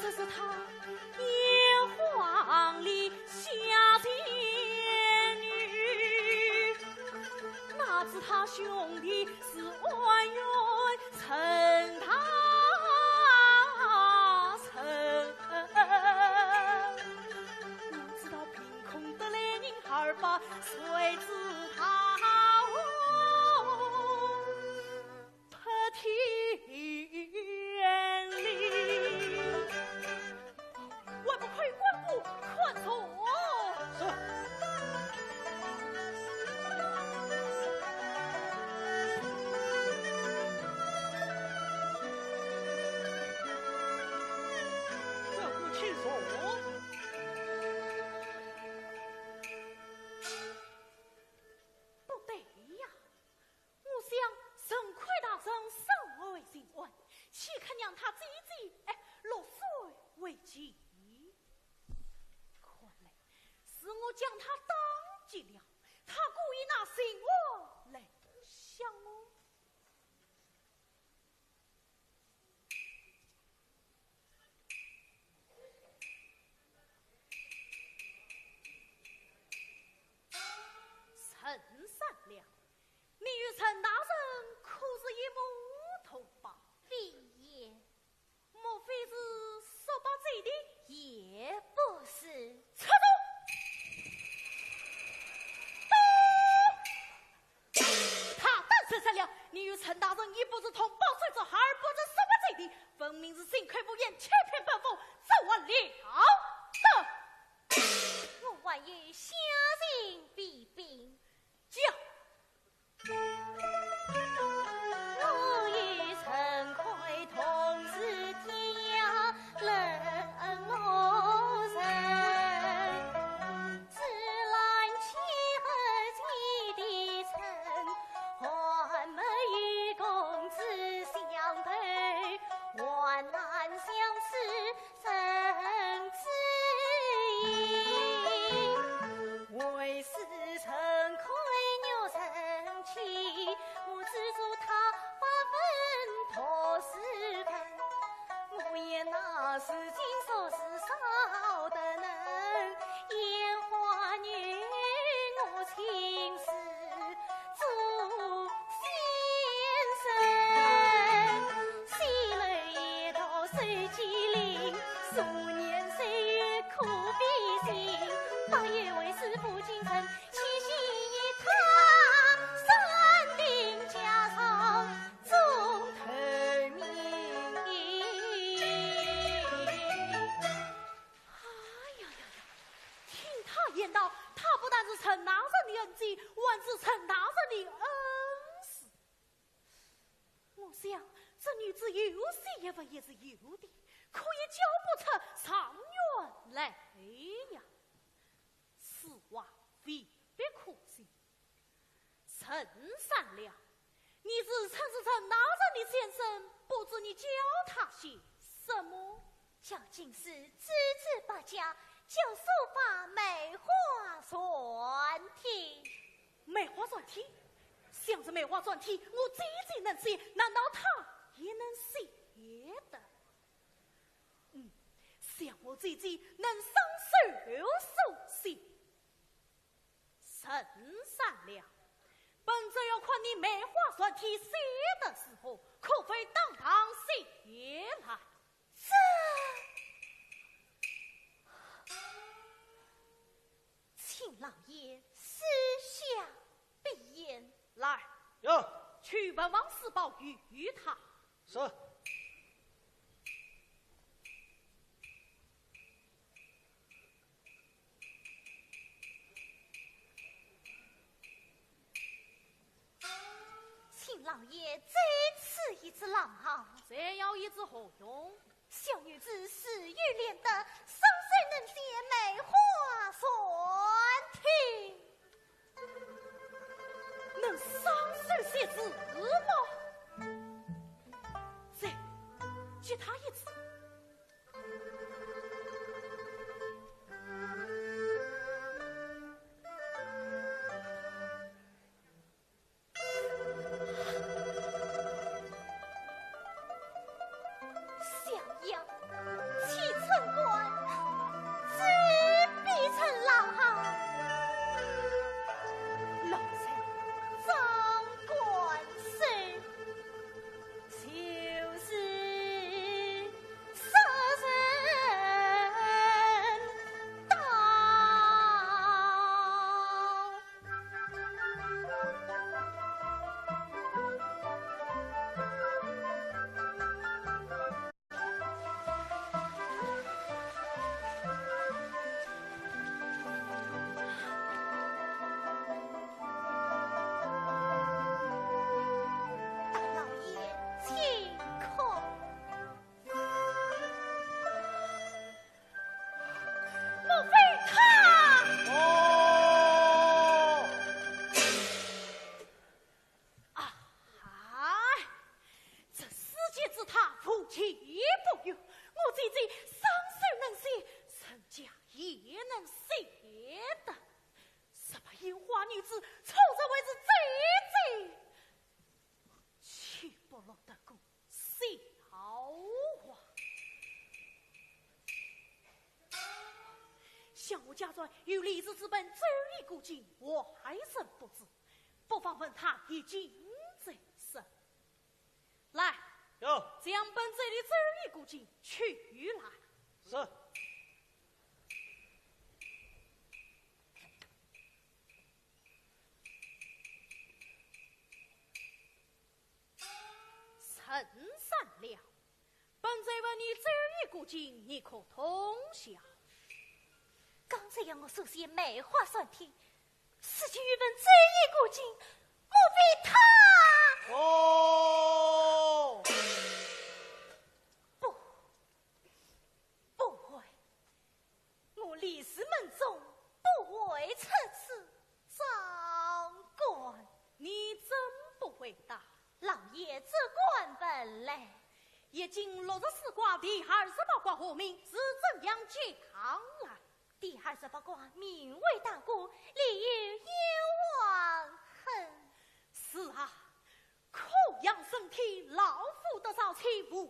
这是他眼光里下贱女，哪知他兄弟是官员陈大人。 哪知道凭空得来人二百，谁知他不听令。还不快滚步看座？是。想陈魁大人身怀心愿，岂肯让他姐姐，哎，落水为棋？看来是我将他打急了，他故意拿心愿来吓我。 陈善良，你与陈大人可是一母同胞？非也。莫非是叔伯姐弟？也不是。插手！打！ 他胆生善良，你与陈大人一不是同胞，甚至还不是叔伯姐弟，分明是心口不一，欺骗本府，走我了得！我还有下情比禀。讲。 我与陈魁同是天涯沦落人，自然契合你的称，还没与公子相配，患难相思 生知音，为使陈魁玉成亲，我资助他发奋读书文。我言那如今说是少得能，烟花女我亲自 祝先生，西楼夜读手机灵，数年岁月苦比心，八月为师赴京城，七夕与他山顶家上种头名。 哎呀呀呀，听他言道，他不但是陈大人的恩姐，还是陈大人的恩师。我想，这女子有些学问也是有的，可以教不出状元来呀。此话未必可信。 陈善良，你自称是陈大人的先生，不知你教他些什么？教进士，知字百家，教书法，梅花篆帖。梅花篆帖？想这梅花篆帖，我姐姐能写，难道他也能写得？嗯，想我姐姐能上手书写。 陈善良，本正要看你梅花篆帖写得如何，可否当堂写来？这，请老爷赐下笔砚。来，有。去问王世宝，与他。是。 请老爷再赐一支郎毫。再要一支何用？小女子自幼练得，双手能写梅花篆帖。能双手写字么？再给他一支。 襄阳，青春观，只比陈郎好。老臣张观胜，就是家中有李氏之本周瑜过境，我还真不知，不妨问他一经再审。来，有。将本周瑜周瑜过境取来。是。 陈善良，本周问你周瑜过境，你可通晓？刚才要我首先梅花三天，如今又问周瑜过境，莫非他……哦。不，不会。 我李氏门中不会出此。长官，你怎不回答？老爷，这官本来……易经六十四卦第二十八卦何名？是怎样讲来？第二十八卦名为大过，里有妖王。哼。是啊， 可阳生天，老夫得少妻无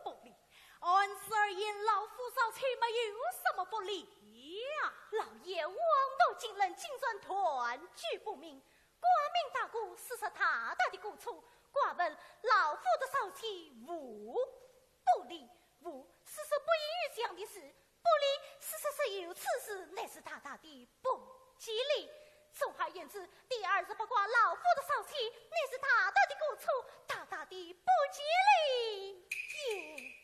不利。按此而言，老夫少妻没有什么不利呀。老爷，枉读经论，竟然断句不明。卦名大过，是说大大的过错。卦问老夫得少妻无不利，无是说不利于这样的事， 不利是说说有此事，乃是大大的不吉利。总而言之，第二十八卦老夫得少妻，乃是大大的过错，大大的不吉利也。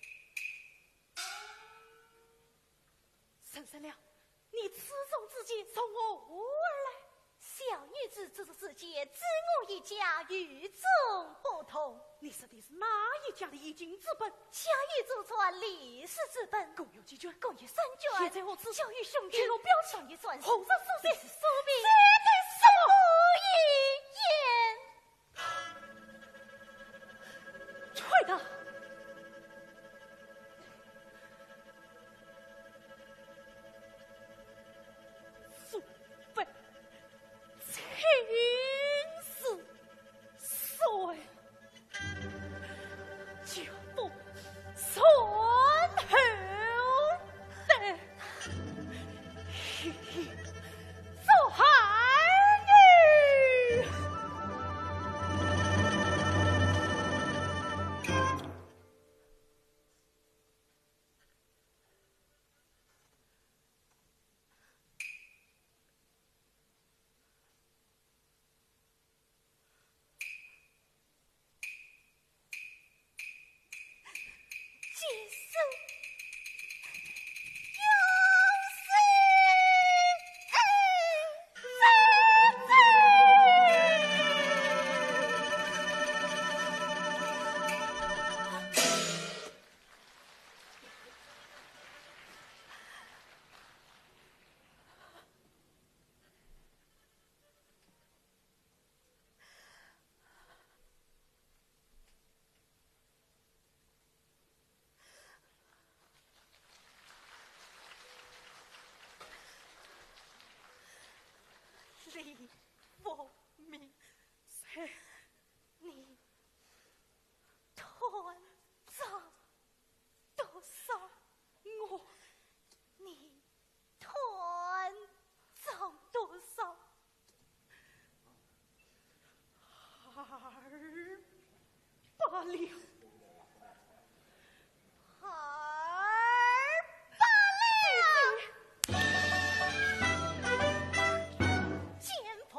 陈善良，你此种之见从何而来？ 小女子这种之见，自我一家与众不同。你说的是哪一家的易经之本？家有祖传，李氏之本。共有几卷？共有三卷。现在何处？交与兄弟。请我表上一转。何人所写？李氏所名。绝对是我一言。 吹道：苏北青丝水，脚步传后代。 做儿女。李凤鸣，是。你断账多少？我，你 断账多少？二百两。二百两。见风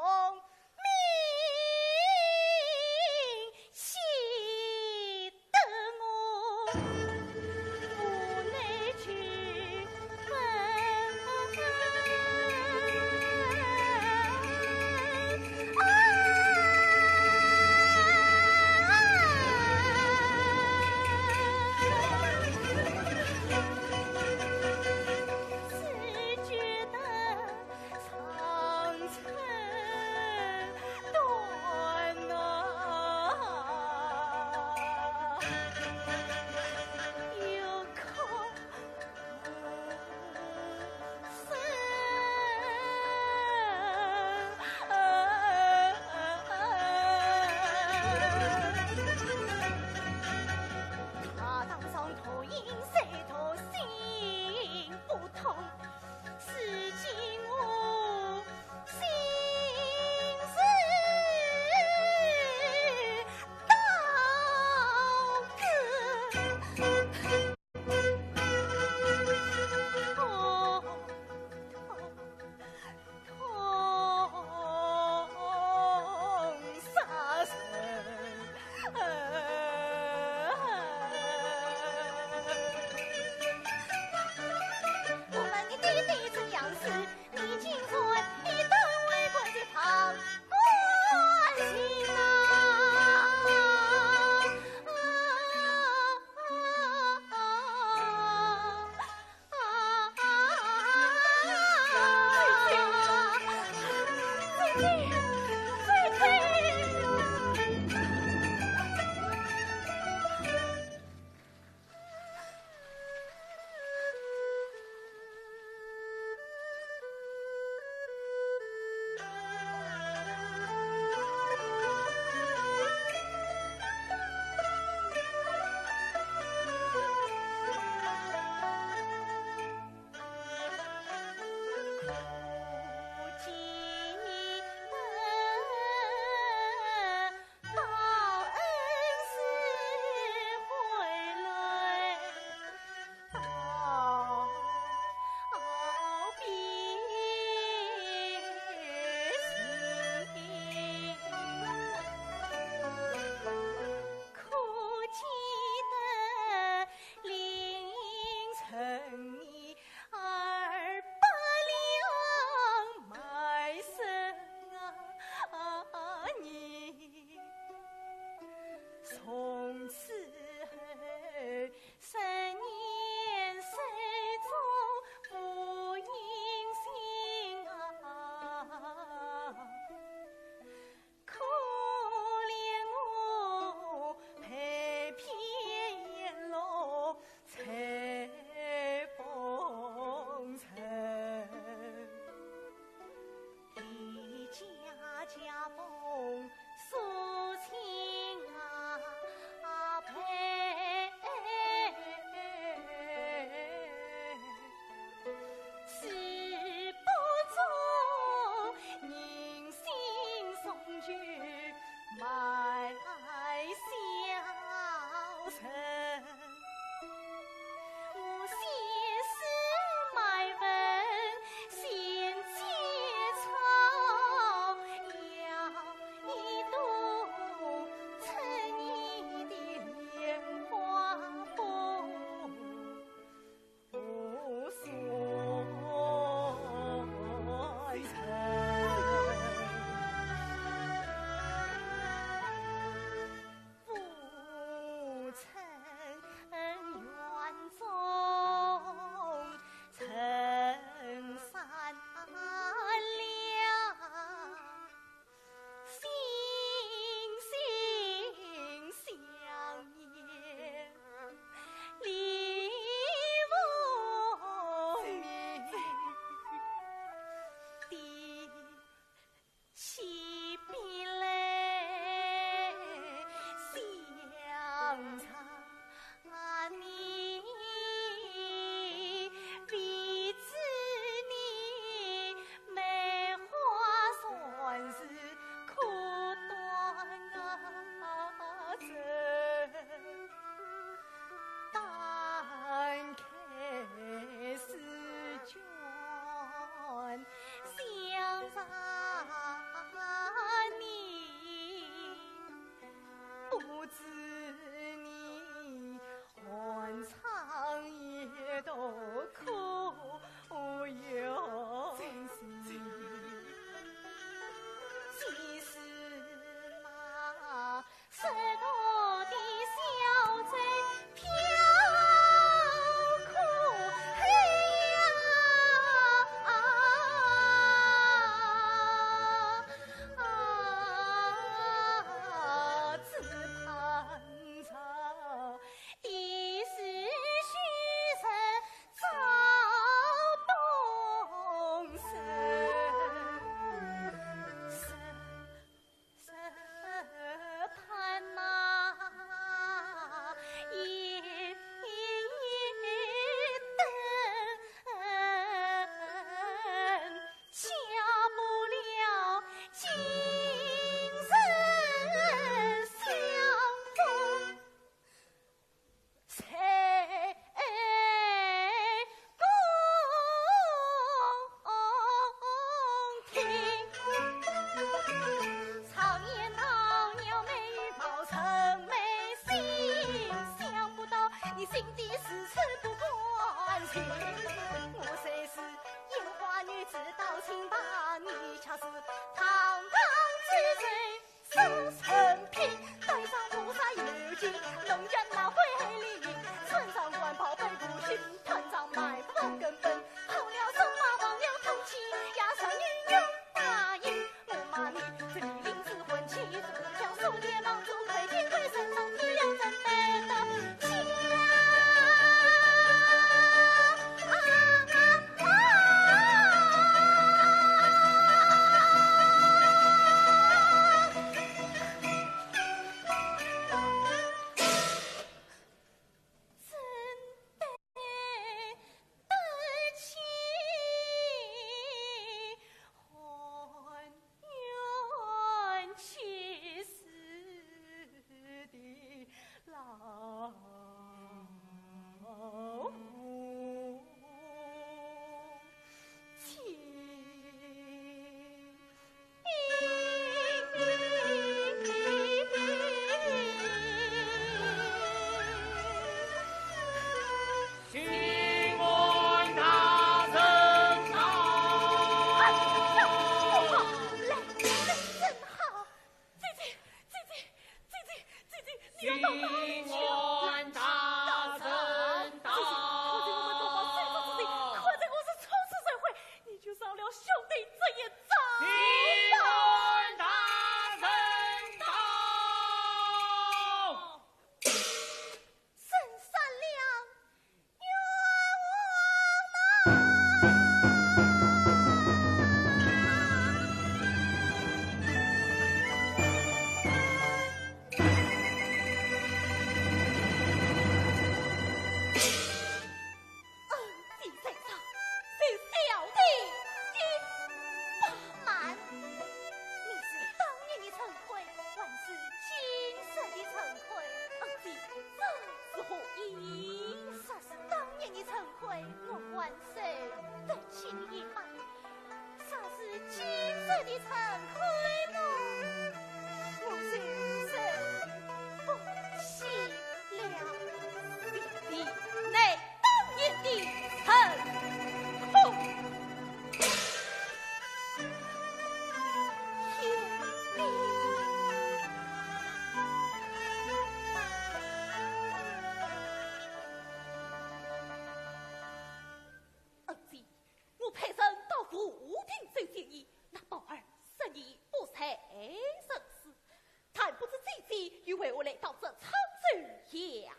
衙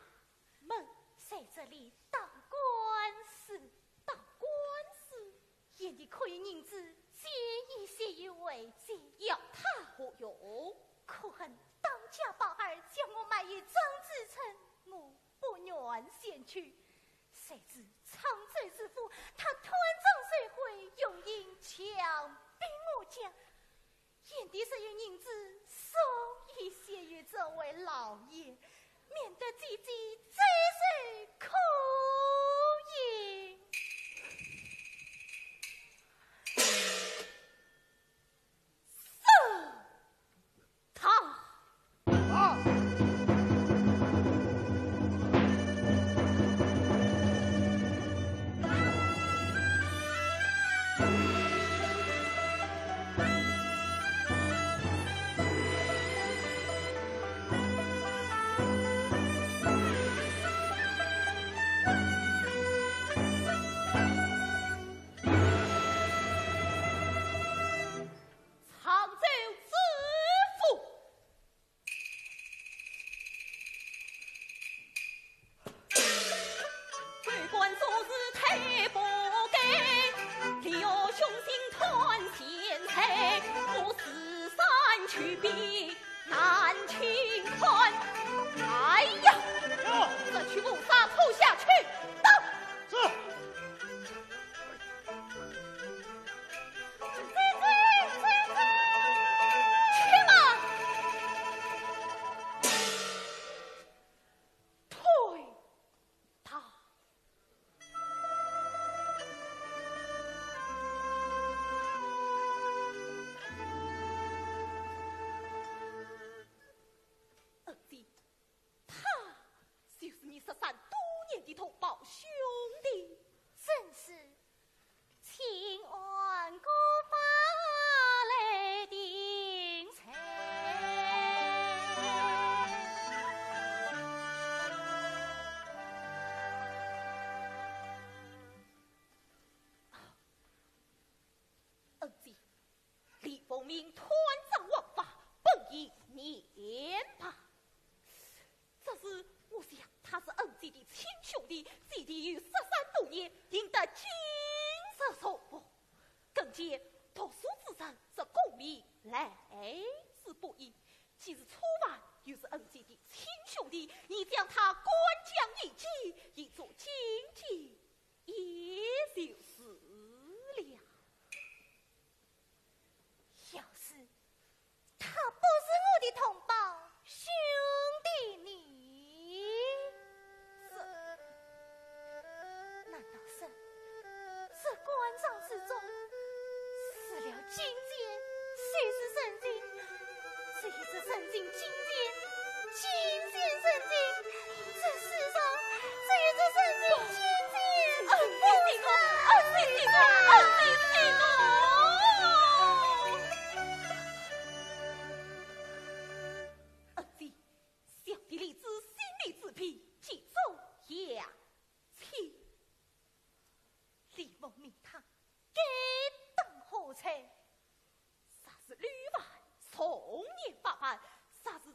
门。在这里打官司，打官司，贤弟可有银子借一些与为借？要他何用？可恨当家宝二将我卖与张子成，我不愿前去。谁知沧州知府他断章取义，用银强逼我家。贤弟若有银子，送一些与这位老爷，免得姐姐再受苦也。是。 他。沧州知府。为官做事忒不该，理要胸襟断钱财，我是山去比难去看。哎呀，这去谋杀拖下去，打！是。 去吧。退堂。二弟， 他就是你失散多年的同胞兄弟。正是，请安哥发来定罪。恩姐，李凤鸣断章枉法，本已年罢。 只是我想他是恩姐的亲兄弟，姐弟又失散多年，应当今日重逢。更兼读书之人，这功名来之不易。既是初犯，又是恩姐的亲兄弟，你将他关将一起，以作警戒，也就是了。 要是他不是我的同胞兄弟呢？这，难道是这官场之中，除了金钱，谁是圣人？只有这圣人金钱，金钱圣人，这世上只有这圣人金钱圣人。恩姐息怒，恩姐息怒，恩姐息怒。恩姐，小弟李子心里自卑，嫉妒扬起。李凤鸣他该当何罪？ 若是吕范重年八班，若是